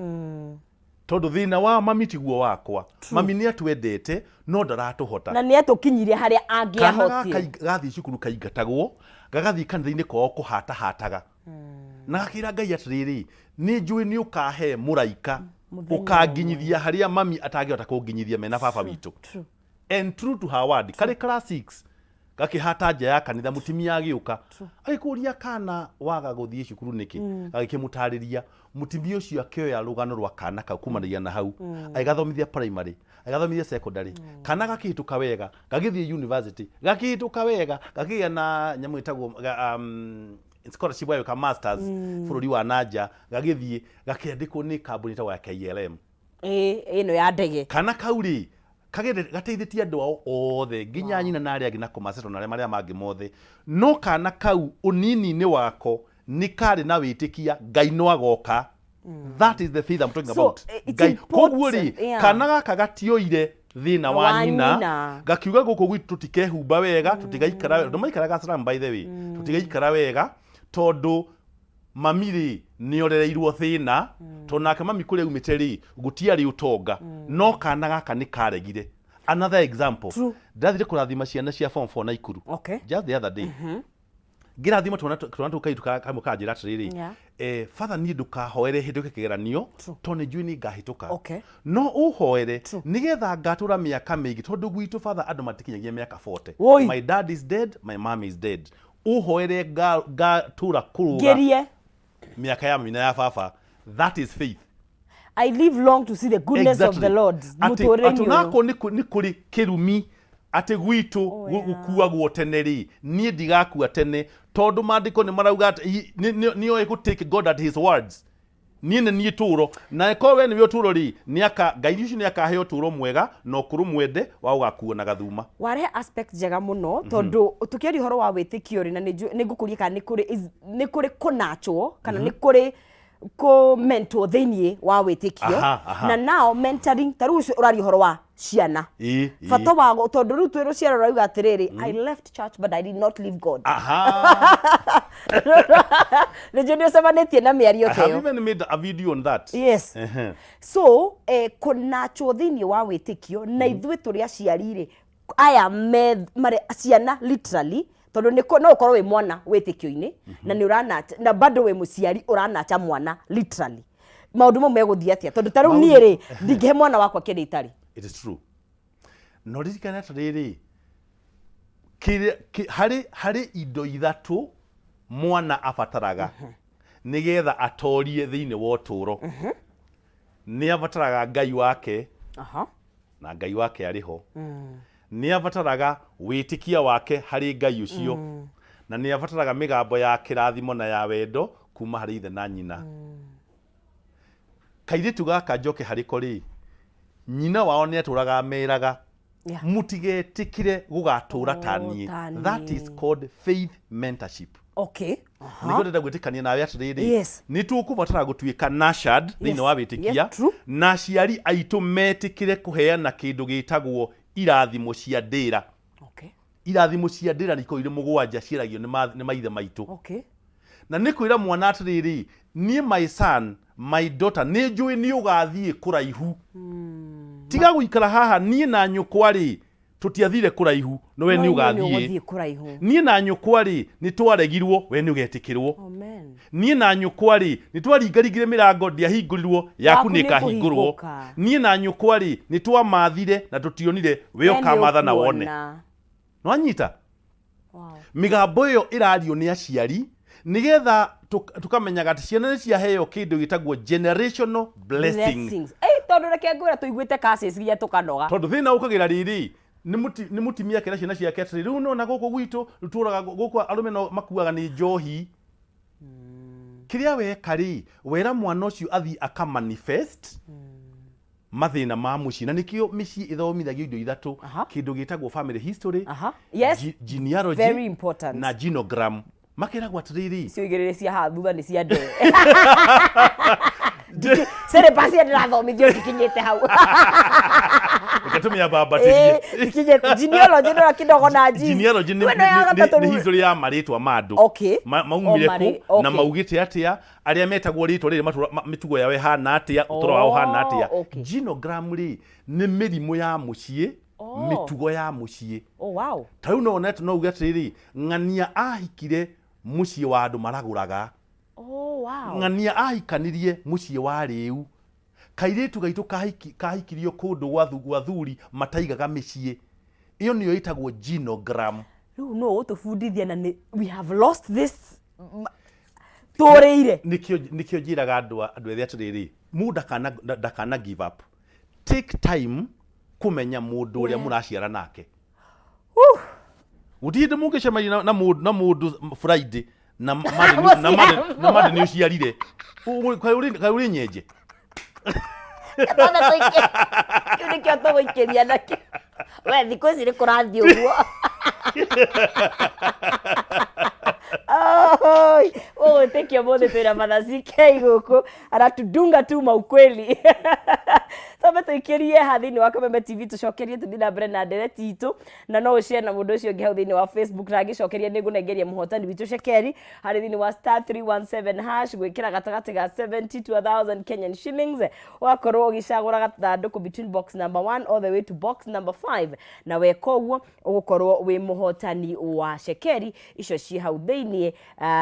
tondũ thĩna wa mami tiguo wakwa. Mami nĩ atwendete no ndaratũhota. Na nĩ atũkinyirie harĩa Kana angĩahotire. Gathiĩ cukuru kaingatagwo, gagathiĩ kanitha-inĩ kwao kũhatahataga, na gakĩra Ngai atĩrĩrĩ, nĩ njũĩ nĩ ũkahe mũraika Mũthenya. Ũkanginyithia harĩa mami atangĩhota kũnginyithia mena baba witũ. And true to her word, karĩ class 6 gakĩhata nja ya kanitha, mũtumia agĩũka agĩkũria, "Kana waga gũthiĩ cukuru nĩkĩ?" Agĩkĩmũtarĩria. Mũtumia ũcio akĩoya rũgano rwa kana kau kumanagia na hau, agĩgathomithia primary, agĩgathomithia secondary. Kana gakĩhĩtũka wega, gagĩthiĩ university, gakĩhĩtũka wega, gakĩgĩa na nyamũ ĩtagwo scholarship ya gwĩka masters bũrũri wa nanja, gagĩthiĩ gakĩandĩkwo nĩ kambuni ĩtagwo ya KLM. Ĩĩ, ĩno ya ndege. Kana kau rĩ, gateithĩtie andũ ao othe, nginya nyina na arĩa angĩ, na kũmaceto na arĩa marĩa mangĩ mothe. No kana kau ũnini-inĩ wako nĩ karĩ na wĩtĩkia Ngai no agoka. That is the faith I'm talking So, about. it's Ngai koguo rĩ, important, yeah. kana gaka gatioire thĩna wa Wa nyina, nyina. Gakiuga gũkũ gwitũ tũtikehumba wega, tũtigaikara wega, maikaraga slum by the way, tũtigaikara wega tondũ mami rĩ nĩ orereirwo thĩna, tondũ nake mami kũrĩa aumĩte rĩ, gũtiarĩ ũtonga. No kana gaka nĩ karegire. Another example. Ndathire kũrathima ciana cia form 4 Naikuru just the other day. Ngĩrathima twana tũu, kairĩtu kamwe kanjĩra atĩrĩrĩ, "Father, niĩ ndũkahoere hĩndũke kĩgeranio, tondũ nĩ njũĩ nĩ ngahĩtũka, no ũhoere nĩgetha ngatũra mĩaka mĩingĩ, tondũ gwitũ, father, andũ matikinyagia mĩaka 40. Woi. My dad is dead, my mom is dead. Ũhoere ngatũra kũrũga Ngerie mĩaka ya mami na ya baba." That is faith. I live long to see the goodness of the Lord Atĩ mũtũrĩre-inĩ ũyũ. onakorwo nĩ kũrĩ kĩrumi. Atĩ gwitũ Oh, yeah. gũkuagwo tene rĩ, niĩ ndigakua tene, tondũ maandĩko nĩ marauga atĩ nĩoĩ gũ take God at his words. Niĩ nĩ niĩ tũro, na ĩkorwo we nĩwe ũtũro rĩ, nĩaka Ngai ũcio nĩakahe ũtũro mwega na ũkũrũ mwende wa gũgakuo na gathuma. Warehe aspect njega mũno, tondũ tũkĩaria ũhoro wa wĩtĩkio rĩ, na nĩ ngũkũria kana nĩ kũrĩ nĩ kũrĩ kũnachwo kana nĩ kũrĩ kũmentwo thĩinĩ wa wĩtĩkio. Aha, aha. Na nao mentoring, ta rĩu ũcio ũraria ũhoro wa ciana, Ĩ, ĩ. bata wa tondũ rĩu twĩ rũciaro rũrauga atĩrĩrĩ, "I left church but I did not leave God." Nĩnjũĩ nĩ ũcemanĩtie na mĩario I ta have ĩyo. even made a video on that. Yes. So kũnachwo thĩinĩ wa wĩtĩkio, na ithuĩ tũrĩ aciari rĩ, aya me marĩ ciana literally, tondũ no ũkorwo wĩ mwana wĩtĩkio-inĩ na nĩ ũranacha na bado wĩ mũciari ũranacha mwana literally. Maũndũ mau megũthiĩ atĩa? Tondũ ta rĩu niĩ rĩ, ndingĩhe mwana wakwa kĩndũ itarĩ. It is true. No ririkana atĩrĩrĩ, harĩ indo ithatũ mwana abataraga nĩgetha atorie thĩinĩ wa ũtũũro. Nĩ abataraga Ngai wake, na Ngai wake arĩ ho. Nĩ abataraga wĩtĩkia wake harĩ Ngai ũcio, na nĩ abataraga mĩgambo ya kĩrathimo na ya wendo kuma harĩ ithe na nyina. Kairĩtu gaka njoke harĩ ko rĩ, nyina wao nĩ atũraga ameraga, "Mũtigetĩkĩre gũgatũra ta Oh, niĩ." ta That is niĩ. called faith mentorship. Nĩguo ndĩrenda gwĩtĩkania nawe atĩrĩrĩ, nĩ tũkũbatara gũtuĩka nurtured thĩinĩ wa wĩtĩkia, na aciari aitũ metĩkĩre kũheana kĩndũ gĩtagwo irathimo cia ndĩra. Irathimo cia ndĩra nĩ ikoragwo irĩ mũgwanja, ciaragio nĩ maithe maitũ. Na nĩ kwĩra mwana atĩrĩrĩ, niĩ, my son, my daughter, nĩ njũĩ nĩ ũgathiĩ kũraihu, tiga gũikara haha. Niĩ na nyũkwa rĩ, tũtiathire kũraihu, no we No nĩ inyuĩ nĩ ũgathiĩ. Ũgũthiĩ kũraihu. Niĩ na nyũkwa rĩ, nĩ twaregirwo, we nĩ ũgetĩkĩrwo. Amen. Niĩ na nyũkwa rĩ, nĩ twaringaringire mĩrango, ndiahingũrirwo, yaku Waku nĩ nĩ ĩkahingũrwo. kũhingũka. Niĩ na nyũkwa rĩ, nĩ twamathire na tũtionire, we We nĩ ũkamatha na wone. ũkuona. Nwanyita mĩgambo ĩyo ĩrario nĩ aciari nĩgetha tũkamenyaga atĩ ciana nĩ ciaheo kĩndũ gĩtagwo generational blessing. Blessings. Eh, tondũ reke ngwĩra, tũiguĩte curses nginya tũkanoga. Tondũ thĩna ũkagĩra rĩrĩ, nĩ mũtumia akĩra ciana ciake atĩrĩ, rĩu nona gũkũ gwitũ rĩu tũraga gũkũ, arũme no makuaga nĩ njohi. Kĩrĩa weka rĩ, wera mwana ũcio athiĩ akamanifest mathĩna ma mũciĩ, na nĩkĩo mĩciĩ ĩthomithagio indo ithatũ: kĩndũ gĩtagwo family history, genealogy, Very important. na genogram. Makeragwo atĩrĩrĩ, Icio igĩrĩ cia haha thutha nĩ cia ndee syllabus ĩrĩa ndĩrathomithio ndikinyĩte hau. Reke tũmĩambambatĩrie. Eh, ndikinyĩte genealogy no kidogo na genes. Genealogy Rĩu ĩno ya nĩ gatatũ rĩu- history ya marĩtwa ma andũ. Maumire O marĩ- kũ na maugĩte atĩa, arĩa metagwo rĩtwa rĩrĩ mĩtugo yao ĩhana atĩa, ũtũro wao ũhana atĩa. Genogram rĩ, nĩ mĩrimũ ya mũciĩ, mĩtugo ya mũciĩ. Ta rĩu no one no uge atĩrĩrĩ, ng'ania ahikire mũciĩ wa andũ maragũraga, ng'ania ahikanirie mũciĩ wa rĩu, kairĩtu gaitũ kahikirio kũndũ gwa thuri mataigaga mĩciĩ. Ĩyo nĩyo ĩtagwo genogram. Rĩu no ũtũbundithia na nĩ we have lost this tũrĩire. Nĩkĩo njĩraga andũ ethĩ atĩrĩrĩ, mũndũ ndakana give up. Take time kũmenya mũndũ ũrĩa mũraciara nake. Gũtirĩ hĩndĩ mũngĩcemania na mũndũ Friday na Monday na Monday nĩ ũciarire. Kaĩ ũrĩ nyenje? Twana tũingĩ kĩu nĩkĩo tũgũikĩria nakĩo. We, thikũ ici nĩ kũrathiĩ ũguo. Oi, ũgwĩtĩkia mũthĩ twĩna Mother CK gũkũ aratudunga tu maukweli. Twambe tũikĩrie ha thĩinĩ wa Kameme TV, tũcokerie, tũthiĩ na mbere na ndereti itũ, na no ũshare na mũndũ ũcio ũngĩ hau thĩinĩ wa Facebook, na angĩcokeria nĩ ngũnengeria mũhotani witũ cekeri harĩ thĩinĩ wa *317# gwĩkĩra gatagatĩ ga 70 to 1000 Kenyan shillings, ũgakorwo ũgĩcagũra gathandũkũ between box number 1 all the way to box number 5, na weka ũguo ũgũkorwo wĩ mũhotani wa cekeri icio ciĩ hau thĩinĩ.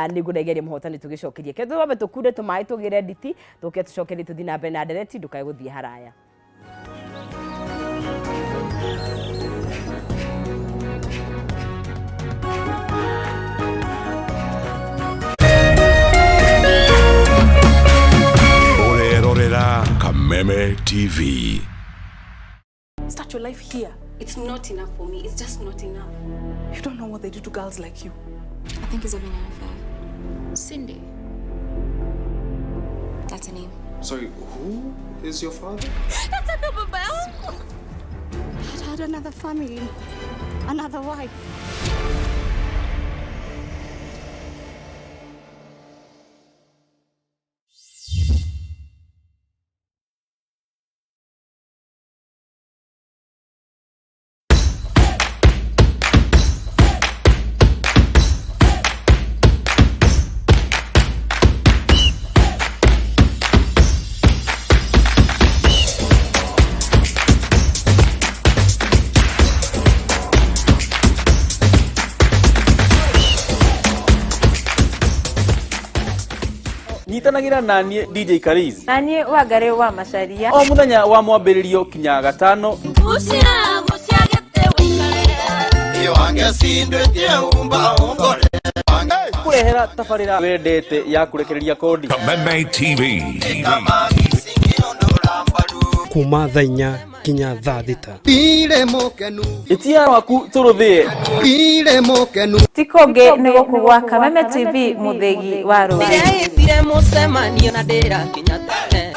Nĩ ngũnengeria mũhotani tũgĩcokeria. Ke twambe tũkunde tũmaĩ, tũgĩre nditi, tũke tũcokerie, tũthiĩ na mbere na ndereti. Ndũkae gũthiĩ haraya. Ũrerorera Kameme TV. Start your life here. It's not enough for me. It's just not enough. You don't know what they do to girls like you. I think he's having an affair. Cindy. That's her name. Sorry, who is your father? Nataka baba yangu. I'd had another family, another wife. Nyitanagĩra naniĩ DJ Kariz Na niĩ Wangarĩ wa Macaria. O mũthenya wa mwambĩrĩrio kinya gatano. Kũrehera tabarĩra wendete ya kũrekereria kodi. Kameme TV. Kuma thaa 4 nginya thaa 6. Ĩtia waku tũrũthĩe. Ti kũngĩ nĩ gũkũ gwa Kameme TV, mũthĩgi wa rũrĩrĩ. Ndĩreĩtire mũcemanio na ndĩrakinya tene.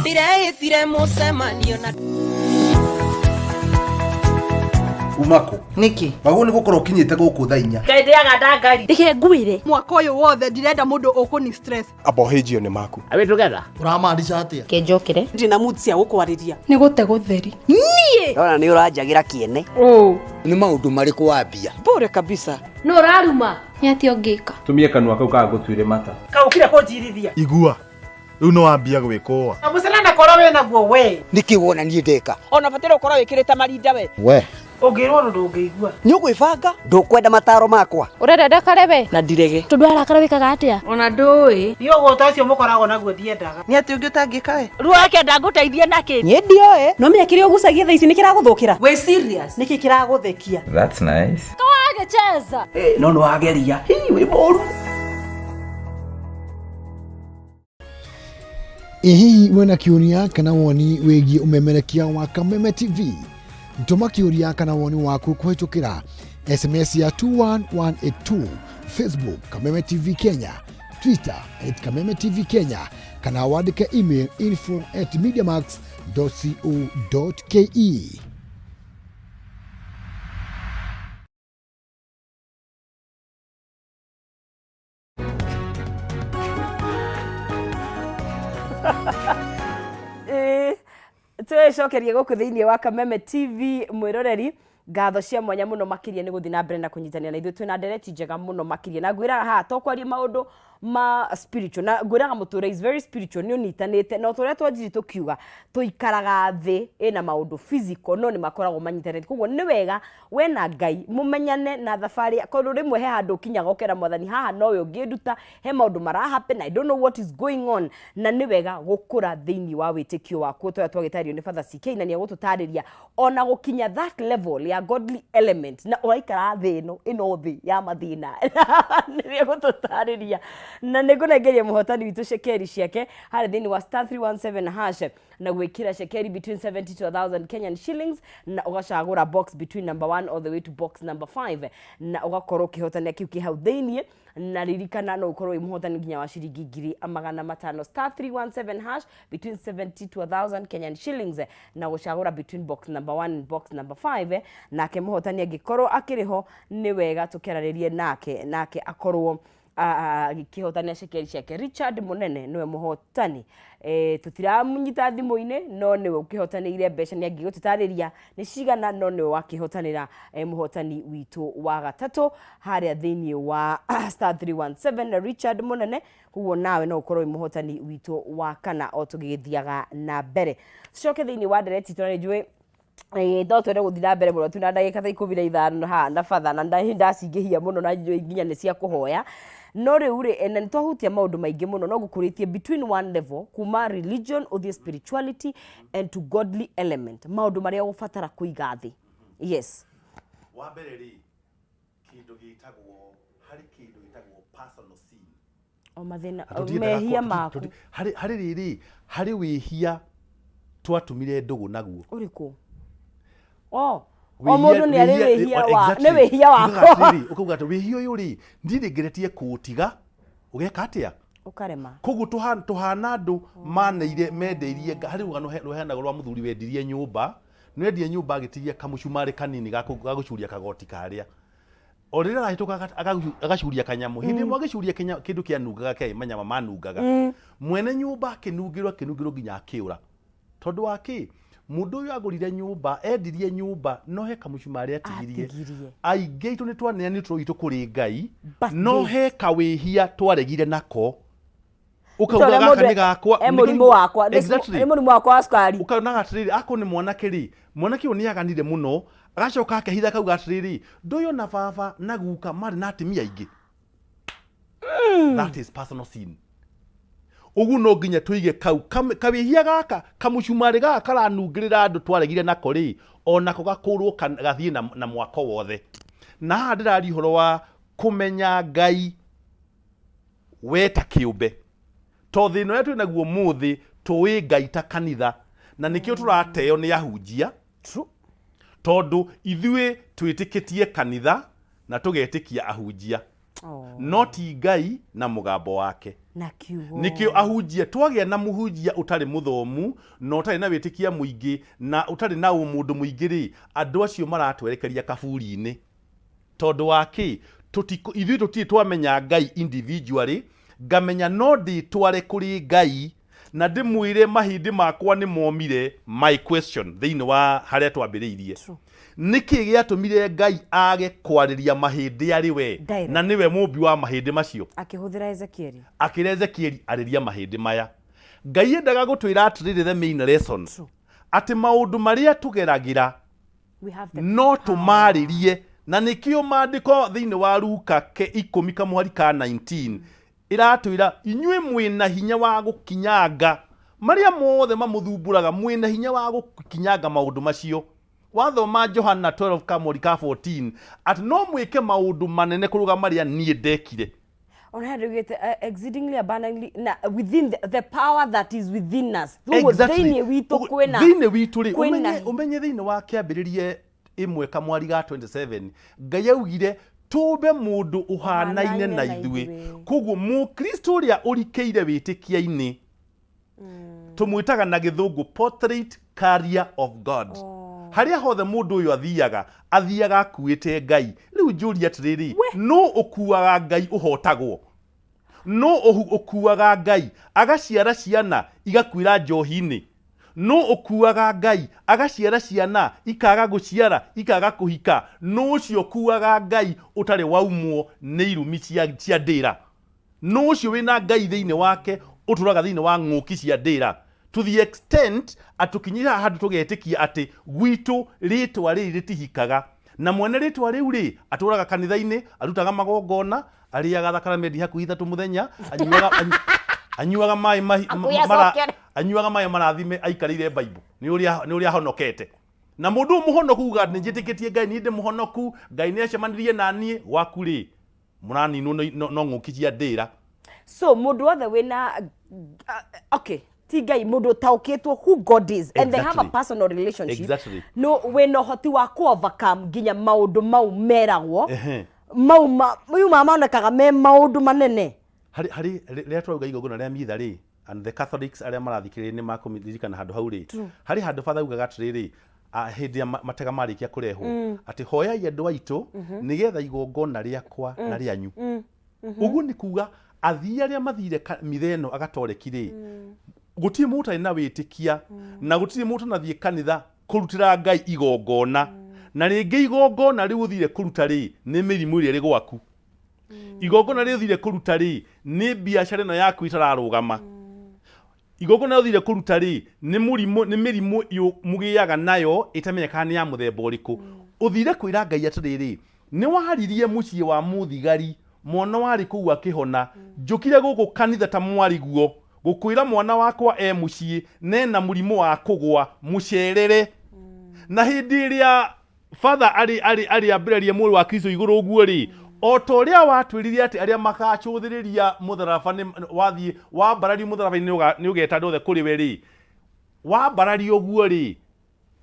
Ndĩreĩtire mũcemanio na Umako Nĩkĩ? Wagwo nĩ gũkorwo ũkinyĩte gũkũ thaa 4. Ngai ndĩaga ndangari. Reke ngwĩre. Mwaka ũyũ wothe ndirenda mũndũ ũkũni stress. Abohĩnjio nĩ maku. Are we together? Ũramaanisha atĩa? Kĩnjũkĩre. Ndina mood cia gũkwarĩria. Nĩ gũte gũtheri. Niĩ. Ndona nĩ ũranjagĩra kĩene. Nĩ maũndũ marĩkũ wambia? Bure kabisa. Nũ ũraruma? Nĩ atĩa ũngĩka? Tumie kanua kau kagũtuire mata. Kaũkire kũnjirithia. Igua. Rĩu nĩ wambia gwĩkũa. Na mũcene korwo wĩna guo we. Nĩkĩ wona niĩ ndeka? Ona bataire gũkorwo wĩkĩrĩte marinda we. We. Ũngĩrwo ũndũ ndũngĩigua. Nĩ ũgwĩbanga? Ndũkwenda mataro makwa. Ũrenda ndakare we? Na ndirege. Tondũ arakara wĩkaga atĩa? Ona ndũĩ. Niĩ ũguo ũcio mũkoragwo naguo ndiendaga. Nĩ atĩ ũngĩ ũtangĩka we? Ruo akenda ngũteithie nakĩ? Niĩ ndioĩ. No menya kĩrĩa ũgucagia thaa ici nĩ kĩragũthũkĩra. Wĩ serious? Nĩkĩ kĩragũthekia? That's nice. Kawagĩcheza. No nĩ wageria. Hii wĩ mũru. Ĩ hihi wĩna kĩũria kana woni wĩgiĩ ũmemerekia wa Kameme TV? Tũma kĩũria kana woni waku kũhĩtũkĩra SMS ya 21182, Facebook Kameme TV Kenya, Twitter @Kameme TV Kenya, kana wandĩke email info@mediamax.co.ke. Twĩcokerie gũkũ thĩinĩ wa Kameme TV mwĩroreri, ngatho cia mwanya mũno makĩria nĩ gũthiĩ na mbere na kũnyitanĩra na ithuĩ. Twĩna ndereti njega mũno makĩria, na ngwĩraga haha to kwaria maũndũ ma spiritual, na ngwĩraga mũtũrĩre is very spiritual, nĩ ũnyitanĩte na ũrĩa twanjirie tũkiuga tũikaraga thĩ ĩna maũndũ physical no nĩ makoragwo manyitanĩte. Koguo nĩ wega we na Ngai mũmenyane na thabarĩ, tondũ rĩmwe he handũ ũkinyaga ũkera mwathani haha nowe ũngĩnduta, he maũndũ mara happen, I don't know what is going on, na nĩ wega gũkũra thĩinĩ wa wĩtĩkio waku tũrĩa twagĩtarĩrio nĩ Father CK, na nĩ egũtũtarĩria ona gũkinya that level ya godly element na ũraikara thĩ ĩno ĩno thĩ ya mathĩna, nĩ egũtũtarĩria. Na nĩ ngũnengeria mũhotani witũ cekeri ciake harĩa thĩinĩ wa star 317 hash, na gwĩkĩra cekeri between 70 to 1000 Kenyan shillings, na ũgacagũra box between number 1 all the way to box number 5, na ũgakorwo ũkĩhotania kĩu kĩ hau thĩinĩ. Na ririkana no ũkorwo wĩ mũhotani nginya wa ciringi 500,000. Star 317 hash between 70 to 1000 Kenyan shillings, na gũcagũra between box number 1 and box number 5. Nake mũhotani angĩkorwo akĩrĩ ho, nĩ wega tũkĩaranĩrie nake, nake akorwo agĩkĩhotania cekeri ciake. Richard Mũnene nĩwe mũhotani. Tũtiramũnyita thimũ-inĩ, no nĩwe ũkĩhotanĩire mbeca, nĩ angĩgũtũtarĩria nĩ cigana, no nĩwe wakĩhotanĩra mũhotani witũ wa gatatũ harĩa thĩinĩ wa star 317 na Richard Mũnene. Koguo nawe no ũkorwo wĩ mũhotani witũ wa kana o tũgĩgĩthiaga na mbere. Tucoke thĩinĩ wa ndereti, tondũ nĩ njũĩ no twende gũthiĩ na mbere mũno, twĩna ndagĩka ta 15 haha na batha, na ndacingĩhia mũno na njũĩ nginya nĩ cia kũhoya. No rĩu rĩ, na nĩ twahutia maũndũ maingĩ mũno, no ngũkũrĩtie between one level kuma religion ũthiĩ spirituality and to godly element, maũndũ marĩa ũgũbatara kũiga thĩ. Yes. Wa mbere rĩ, kĩndũ gĩtagwo, harĩ kĩndũ gĩtagwo personal sin. O mathĩna Na tũtiendaga mehia maku. Harĩ rĩrĩ, harĩ wĩhia Twatumire ndũgũ naguo. Ũrĩkũ? O Wĩhia- mũndũ nĩ arĩ wĩhia- wĩhia wa exactly. nĩ wĩhia Ugaga wakwa. atĩrĩrĩ, ũkauga atĩ wĩhia ũyũ rĩ, niĩ nĩngeretie kũũtiga, ũgeka atĩa? Ũkarema. Koguo tũhana andũ maneire mendeirie harĩ rũgano rũheanagwo rwa mũthuri wendirie nyũmba, nĩwendirie nyũmba agĩtigia kamũcumarĩ kanini ga gũcuria kagoti karĩa. O rĩrĩa arahĩtũka agacuria kanyamũ, hĩndĩ ĩmwe agĩcuria kĩndũ kĩanungaga kĩarĩ manyama manungaga. Mwene nyũmba akĩnungĩrwo akĩnungĩrwo nginya akĩũra. Tondũ wa kĩ? Mũndũ ũyũ agũrire nyũmba, endirie nyũmba, no he kamũcumarĩ atigirie. Atigirie. Aingĩ aitũ nĩ twaneanire ũtũũro witũ kũrĩ Ngai, But no this- he kawĩhia twaregire nako. Ũkauga Ũkauga gaka mũndũ nĩ gakwa. e mũrimũ wakwa. Exactly. Nĩ mũrimũ wakwa wa cukari. Ũkaonaga atĩrĩrĩ, akorwo nĩ mwanake rĩ, mwanake ũyũ nĩ aganire mũno, agacoka akehitha akauga atĩrĩrĩ, ndũĩ ona baba na guka marĩ na atumia aingĩ. That is personal sin. Ũguo no nginya tũige kau kawĩhia gaka kamũcumarĩ gaka karanungĩrĩra andũ twaregire nako rĩ, onako gakũrwo gathiĩ na mwako wothe. Na haha ndĩraria ũhoro wa kũmenya Ngai we ta kĩũmbe, to thĩna ũrĩa twĩ naguo mũthĩ tũĩ Ngai ta kanitha, na nĩkĩo tũrateo nĩ ahunjia. Tondũ ithuĩ twĩtĩkĩtie kanitha na tũgetĩkia ahunjia, no ti Ngai na mũgambo wake. Na kiugo. Nĩkĩo ahunjia, twagĩa na mũhunjia ũtarĩ mũthomu na ũtarĩ na wĩtĩkia mũingĩ na ũtarĩ na ũmũndũ mũingĩ rĩ, andũ acio maratwerekeria kaburi-inĩ. Tondũ wa kĩ? Ithuĩ tũtirĩ twamenya Ngai individually, ngamenya no ndĩtware kũrĩ Ngai na ndĩmwĩre mahĩndĩ makwa nĩ momire, my question thĩinĩ wa harĩa twambĩrĩirie. Nĩkĩ gĩatũmire Ngai age kwarĩria mahĩndĩ arĩ we Direct. na nĩwe mũmbi wa mahĩndĩ macio? Akĩhũthĩra Ezekieli. Akĩra Ezekieli arĩria mahĩndĩ maya. Ngai endaga gũtwĩra atĩrĩrĩ, the main lesson, atĩ maũndũ marĩa tũgeragĩra We have the no tũmarĩrie, na nĩkĩo maandĩko thĩinĩ wa Luka ke 10 kamũhari ka 19 ĩratwĩra inyuĩ mwĩna hinya wa gũkinyanga marĩa mothe mamũthumbũraga, mwĩna hinya wa gũkinyanga maũndũ macio. Wathoma Johana 12 kamũhari ka 14 atĩ no mwĩke maũndũ manene kũrũga marĩa niĩ ndekire. Ona handũ ugĩte exceedingly abundantly na within the power that is within us. Ũguo Exactly. thĩinĩ witũ Ũguo, kwĩna thĩinĩ witũ rĩ, kwĩna ũmenye thĩinĩ wa kĩambĩrĩrie 1 kamwari ga 27 Ngai augire tũmbe mũndũ ũhanaine na ithuĩ. Koguo mũkristo ũrĩa ũrikĩire wĩtĩkia-inĩ tũmwĩtaga na gĩthũngũ portrait carrier of God. Harĩa hothe mũndũ ũyũ athiaga, athiaga akuĩte Ngai. Rĩu njũrie atĩrĩrĩ, nũ ũkuaga Ngai ũhotagwo? Nũ ũkuaga Ngai agaciara ciana igakuĩra njohi-inĩ? Nũ ũkuaga Ngai agaciara ciana ikaga gũciara, ikaga kũhika? Nũ ũcio ũkuaga Ngai ũtarĩ waumwo nĩ irumi cia ndĩra? Nũ ũcio wĩna Ngai thĩinĩ wake ũtũraga thĩinĩ wa ng'ũki cia ndĩra? To the extent atũkinyĩre haha handũ tũgetĩkia atĩ gwitũ rĩtwa rĩrĩ rĩtihikaga, na mwene rĩtwa rĩu rĩ atũraga kanitha-inĩ, arutaga magongona, arĩaga thakaramenti hakuhĩ 3 mũthenya, anyuaga maĩ mahi-, Hakuhĩ mara-, acokere. anyuaga maĩ marathime aikarĩire Bible, nĩ ũrĩa ahonokete. Na mũndũ ũyũ mũhonoku uga nĩ njĩtĩkĩtie Ngai, niĩ ndĩ mũhonoku, Ngai nĩ acemanirie na niĩ, gwaku rĩ mũraninwo no ng'ũki cia ndĩra. So mũndũ wothe wĩna, okay, ti Ngai, mũndũ ũtaũkĩtwo who God is and they have a personal relationship. No wĩna ũhoti wa ku overcome nginya maũndũ mau meragwo. Mau mau ma monekaga me maũndũ manene. Harĩ rĩrĩa twarauga igongona rĩa mitha rĩ, and the Catholics arĩa marathikĩrĩria nĩ makũririkana handũ hau rĩ, harĩ handũ Father augaga atĩrĩrĩ, hĩndĩ ya matega marĩkia kũrehwo, atĩ hoyai andũ aitũ nĩgetha igongona rĩakwa na rĩanyu. Ũguo nĩ kuga athii arĩa mathire mitha ĩno agatoreki rĩ, gũtirĩ mũndũ ũtarĩ na wĩtĩkia, na gũtirĩ mũndũ ũtanathiĩ kanitha kũrutĩra Ngai igongona. Na rĩngĩ igongona rĩu ũthire kũruta rĩ, nĩ mĩrimũ ĩrĩa ĩrĩ gwaku. Igongona rĩu ũthire kũruta rĩ, nĩ biacara ĩno yaku ĩtararũgama. Igongona rĩu ũthire kũruta rĩ, nĩ mũrimũ, nĩ mĩrimũ mũgĩaga nayo ĩtamenyekaga nĩ ya mũthemba ũrĩkũ. Ũthire kwĩra Ngai atĩrĩrĩ, nĩ waririe mũciĩ wa mũthigari, mwana warĩ kũu akĩhona, njũkire gũkũ kanitha ta mwariguo, gũkwĩra mwana wakwa e mũciĩ na ena mũrimũ wa kũgwa, mũcerere. Na hĩndĩ ĩrĩa Father arĩ ambĩrĩria mwĩrĩ wa Kristo igũrũ ũguo rĩ, o ta ũrĩa watwĩrire atĩ arĩa makacũthĩrĩria mũtharaba nĩ wathiĩ wambarario mũtharaba-inĩ nĩ ũgeta andũ othe kũrĩ we rĩ, Wambararia ũguo rĩ,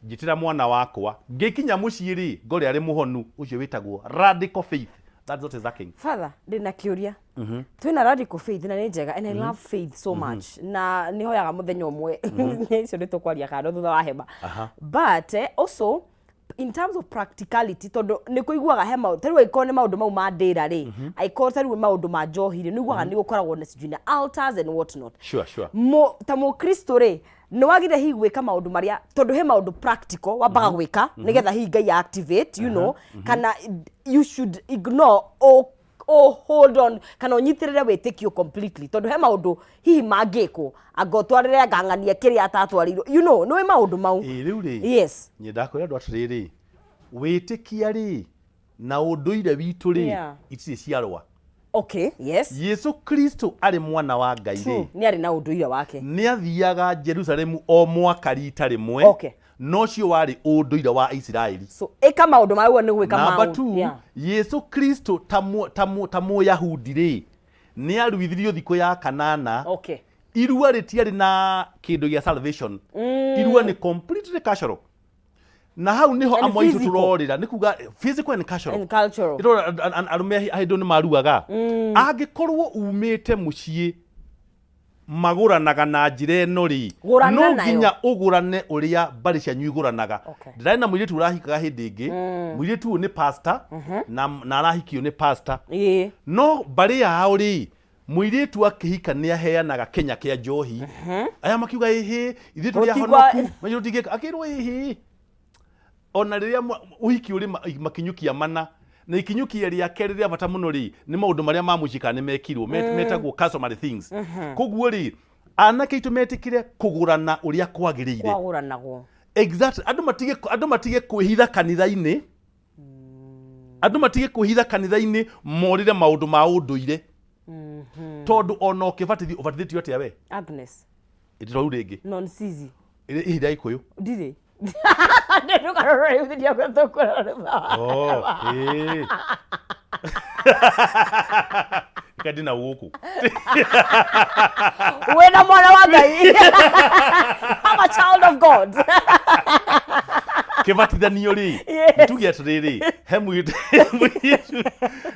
njĩtĩra mwana wakwa. Ngĩkinya mũciĩ rĩ, ngore arĩ mũhonu. Ũcio wĩtagwo radical faith. That's what is lacking. Father, ndĩna kĩũria. Twĩna radical faith na nĩ njega and I love faith so much. Na nĩ hoyaga mũthenya ũmwe. Icio nĩ tũkwaria kando thutha wa hema. But also in terms of practicality tondũ nĩ kũiguaga he maũndũ tarĩu angĩkorwo nĩ maũndũ mau ma ndĩra rĩ, angĩkorwo tarĩu nĩ maũndũ ma njohi rĩ, nĩ ũiguaga nĩ gũkoragwo na sijui na altars and what not. Sure. Ta mũkristo rĩ, nĩ wagire hihi gwĩka maũndũ marĩa tondũ he maũndũ practical wambaga gwĩka nĩgetha hihi Ngai activate, you know, kana you should ignore or hold on kana ũnyitĩrĩre wĩtĩkio completely tondũ he maũndũ hihi mangĩkwo anga ũtwarĩre anga ng'ania kĩrĩa atatwarĩirwo, you know, nĩ maũndũ mau. Ĩ rĩu rĩ, nyendaga kwĩra andũ atĩrĩrĩ, wĩtĩkia rĩ na ũndũire witũ rĩ, itirĩ ciarũa. Okay, yes. Yesu Kristo arĩ mwana wa Ngai rĩ, Nĩ arĩ na ũndũire wake. Nĩ athiaga Jerusalemu o mwaka rita rĩmwe. No ũcio warĩ ũndũire wa Isiraeli. So ĩka maũndũ ma ũguo nĩ gwĩka Number maũndũ. 2, Yesu Kristo ta Mũyahudi rĩ, nĩ aruithirio thikũ ya kanana. Irua rĩtiarĩ na kĩndũ gĩa salvation. Irua nĩ completely cultural. Na hau nĩho And amwe aitũ physical. tũrorĩra, nĩ kuga physical and cultural. And cultural. Ĩrora arũme a hĩndĩ ĩyo nĩ maruaga. Angĩkorwo umĩte mũciĩ magũranaga na njĩra ĩno rĩ, Gũrana no nayo. nginya ũgũrane ũrĩa mbarĩ cianyu igũranaga. Ndĩrarĩ na mũirĩtu ũrahikaga hĩndĩ ĩngĩ. Mũirĩtu ũyũ nĩ pastor, na arahikio nĩ pastor. No mbarĩ yao rĩ, mũirĩtu akĩhika nĩ aheanaga kĩnya kĩa njohi. Aya makiuga ĩhĩ, ithuĩ tũrĩ ahonoku, manyũrũ tũtingĩka. Akĩrwo ĩhĩ. Ona rĩrĩa ũhiki ũrĩ makinyũkia mana, na ikinyũkia rĩa kerĩ rĩa bata mũno rĩ, nĩ maũndũ marĩa ma mũciĩ kana nĩ mekirwo, metagwo customary things. Koguo rĩ, anake aitũ metĩkĩre kũgũrana ũrĩa kwagĩrĩire. Kwagũranagwo. Exactly. Andũ matige kwĩhitha kanitha-inĩ. Andũ matige kwĩhitha kanitha-inĩ morĩre maũndũ ma ũndũire. Tondũ ona ũkĩbatithio, ũbatithĩtio atĩa we? Agnes. Ĩtĩra rĩu rĩngĩ. Non sizi. Ĩrĩ ihinda Gĩkũyũ. Ndirĩ. Oh, ĩĩ. Ika ndina gũkũ. Wĩna mwana wa Ngai. I'm a child of God. Kĩbatithanio rĩ, nĩtuge atĩrĩrĩ, he mũirĩtu,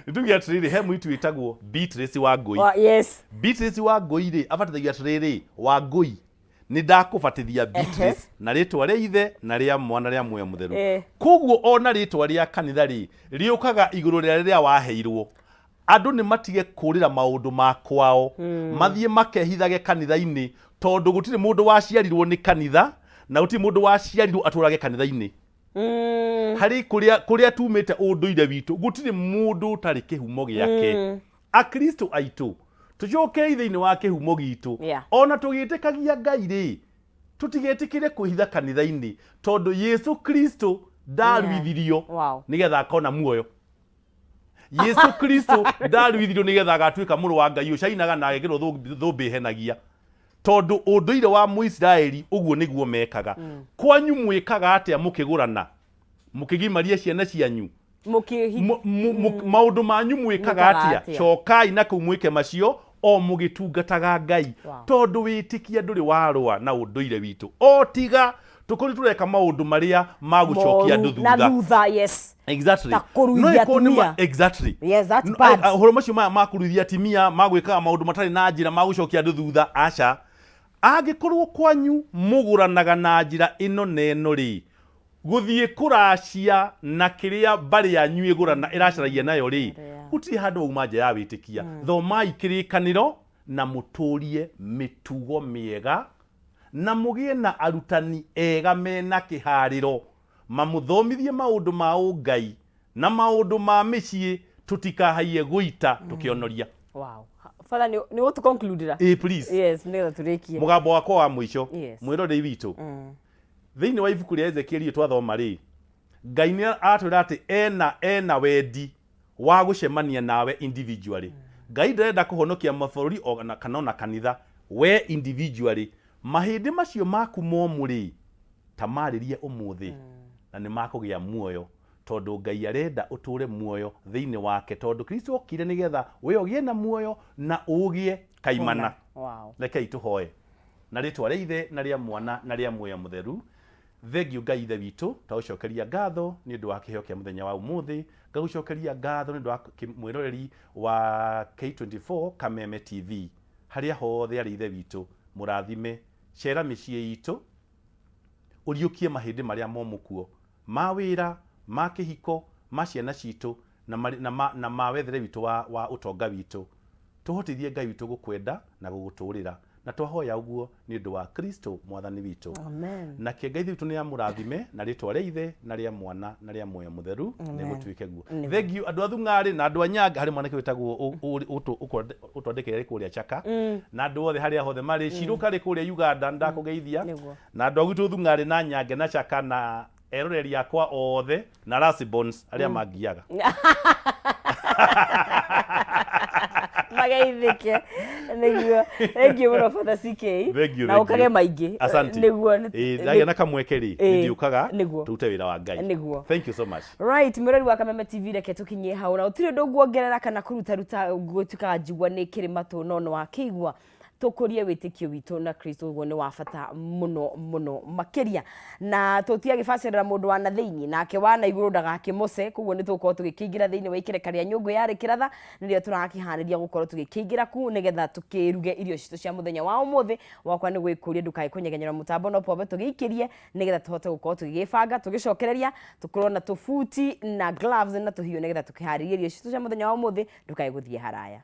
nĩtuge atĩrĩrĩ, he mũirĩtu wĩtagwo Beatrice Wangũi. Wa, yes. Beatrice Wangũi rĩ, abatithagio atĩrĩrĩ, Wangũi, nĩ ndakũbatithia Beatrice na rĩtwa rĩa ithe na rĩa mwana rĩa muoyo mũtheru. Koguo ona rĩtwa rĩa kanitha rĩ, rĩũkaga igũrũ rĩa rĩrĩa waheirwo. Andũ nĩ matige kũrĩra maũndũ ma kwao, mathiĩ makehithage kanitha-inĩ, tondũ gũtirĩ mũndũ waciarirwo nĩ kanitha, na gũtirĩ mũndũ waciarirwo atũrage kanitha-inĩ. Harĩ kũrĩa tumĩte ũndũire witũ, gũtirĩ mũndũ ũtarĩ kĩhumo gĩake. Akristo aitũ, tũcokei thĩinĩ wa kĩhumo gitũ. Ona tũgĩtĩkagia Ngai rĩ, tũtigetĩkĩre kwĩhitha kanitha-inĩ, tondũ Yesu Kristo ndaruithirio nĩgetha akona muoyo. Yesu Kristo ndaruithirio nĩgetha agatuĩka mũrũ wa Ngai ũcainaga na agekĩrwo thũmbĩ ĩhenagia. Tondũ ũndũire wa Mũisiraeli ũguo nĩguo mekaga. Kwanyu mwĩkaga atĩa mũkĩgũrana? Mũkĩgimaria ciana cianyu? Maũndũ manyu mwĩkaga Mwĩkaga atĩa? atĩa? Cokai na kũu mwĩke macio o mũgĩtungataga Ngai. Tondũ wĩtĩkia ndũrĩ warũa na ũndũire witũ. O tiga tũkorwo tũreka maũndũ marĩa ma gũcokia andũ Moru. Na thutha. thutha, yes. Exactly. Ta kũruithia No ĩkorwo nĩ ma- atumia. Exactly. Yes, that's No, bad. ũhoro macio maya ma kũruithia atumia, ma gwĩkaga maũndũ matarĩ na njĩra, ma gũcokia andũ thutha, aca. Angĩkorwo kwanyu mũgũranaga na njĩra ĩno na ĩno rĩ, gũthiĩ kũracia na kĩrĩa mbarĩ yanyu ĩgũrana ĩracaragia nayo rĩ, gũtirĩ handũ wauma nja ya wĩtĩkia. Thomai kĩrĩkanĩro na mũtũrie mĩtugo mĩega na mũgĩe na arutani ega mena kĩharĩro mamũthomithie maũndũ ma ũngai na maũndũ ma mĩciĩ, tũtikahaiye gũita tũkĩonoria. Wow. Father, nĩ ũgũtũ conclude ra? Ĩĩ, please. Yes, nĩgetha tũrĩkie. Mũgambo wakwa wa mũico, mwĩrorei witũ, thĩinĩ wa ibuku rĩa Ezekieli twathoma rĩ, Ngai nĩ aratwĩra atĩ ena wendi wa gũcemania nawe individually. Ngai ndarenda kũhonokia mabũrũri ona kana ona kanitha, we individually. Mahĩndĩ macio maku momũ rĩ, ta marĩrie ũmũthĩ na nĩ makũgĩa muoyo, tondũ Ngai arenda ũtũre muoyo thĩinĩ wake, tondũ Kristo okire nĩgetha we ũgĩe na muoyo na ũgĩe kaimana. Wow. Rekei tũhoe. Na rĩtwa rĩa Ithe na rĩa Mwana na rĩa Muoyo Mũtheru. Thengiũ Ngai Ithe witũ, twagũcokeria ngatho nĩ ũndũ wa kĩheo kĩa mũthenya wa ũmũthĩ. Ngagũcokeria ngatho nĩ ũndũ wa mwĩroreri wa K24 Kameme TV. Harĩa hothe arĩ Ithe witũ, mũrathime. Cera mĩciĩ itũ, ũriũkie mahĩndĩ marĩa momũ kuo, ma wĩra, ma kĩhiko, ma ciana citũ, na, na, ma, na ma wethere witũ wa, wa ũtonga witũ. Tũhotithie Ngai witũ gũkwenda na gũgũtũrĩra. Na twahoya ũguo nĩ ũndũ wa Kristo Mwathani witũ. Amen. Nake Ngai witũ nĩ amũrathime na rĩtwa rĩa Ithe na rĩa Mwana na rĩa Muoyo Mũtheru nĩ gũtuĩke guo. Thengiũ andũ a Thung'arĩ na andũ a Nyanga harĩ mwanake wĩtagwo ũtwandĩkĩire arĩ kũrĩa Chaka na andũ othe harĩa hothe marĩ Ciruka arĩ kũrĩa Uganda ndakũgeithia na andũ a gwitũ Thung'arĩ na Nyange na Chaka na eroreri akwa othe na Rasibons arĩa mangiaga. Mageithĩke nĩguo. Thengiũ mũno Father CK. Thengiũ, na ũkage thengiũ. maingĩ. Asante. Nĩguo. Ĩĩ, ndagĩa na kamweke rĩ, nĩ ndiũkaga Nĩguo. tũrute wĩra wa Ngai. Nĩguo. Thank you so much. Right, mwĩrori wa Kameme TV, reke tũkinyie hau na gũtirĩ ũndũ nguongerera kana kũrutaruta gũtuĩkaga njigua nĩ kĩrĩ matũ no nĩ wakĩigua. Tũkũrie wĩtĩkio witũ na Kristo, ũguo nĩ wa bata mũno mũno makĩria, na tũtiagĩbacĩrĩra mũndũ wa na thĩinĩ nake wa na igũrũ ndagakĩmũce. Koguo nĩ tũgũkorwo tũgĩkĩingĩra thĩinĩ wa ikereka rĩa nyũngũ yarĩ kĩratha, nĩrĩo tũrakĩharĩria gũkorwo tũgĩkĩingĩra ku nĩgetha tũkĩruge irio citũ cia mũthenya wa ũmũthĩ. Wakwa nĩ gwĩkũria ndũkae kũnyegenyera mũtambo, no twambe tũgĩikĩrie nĩgetha tũhote gũkorwo tũgĩgĩbanga, tũgĩcokereria tũkorwo na tũbuti na gloves na tũhiũ nĩgetha tũkĩharĩrie irio citũ cia mũthenya wa ũmũthĩ. Ndũkae gũthiĩ haraya.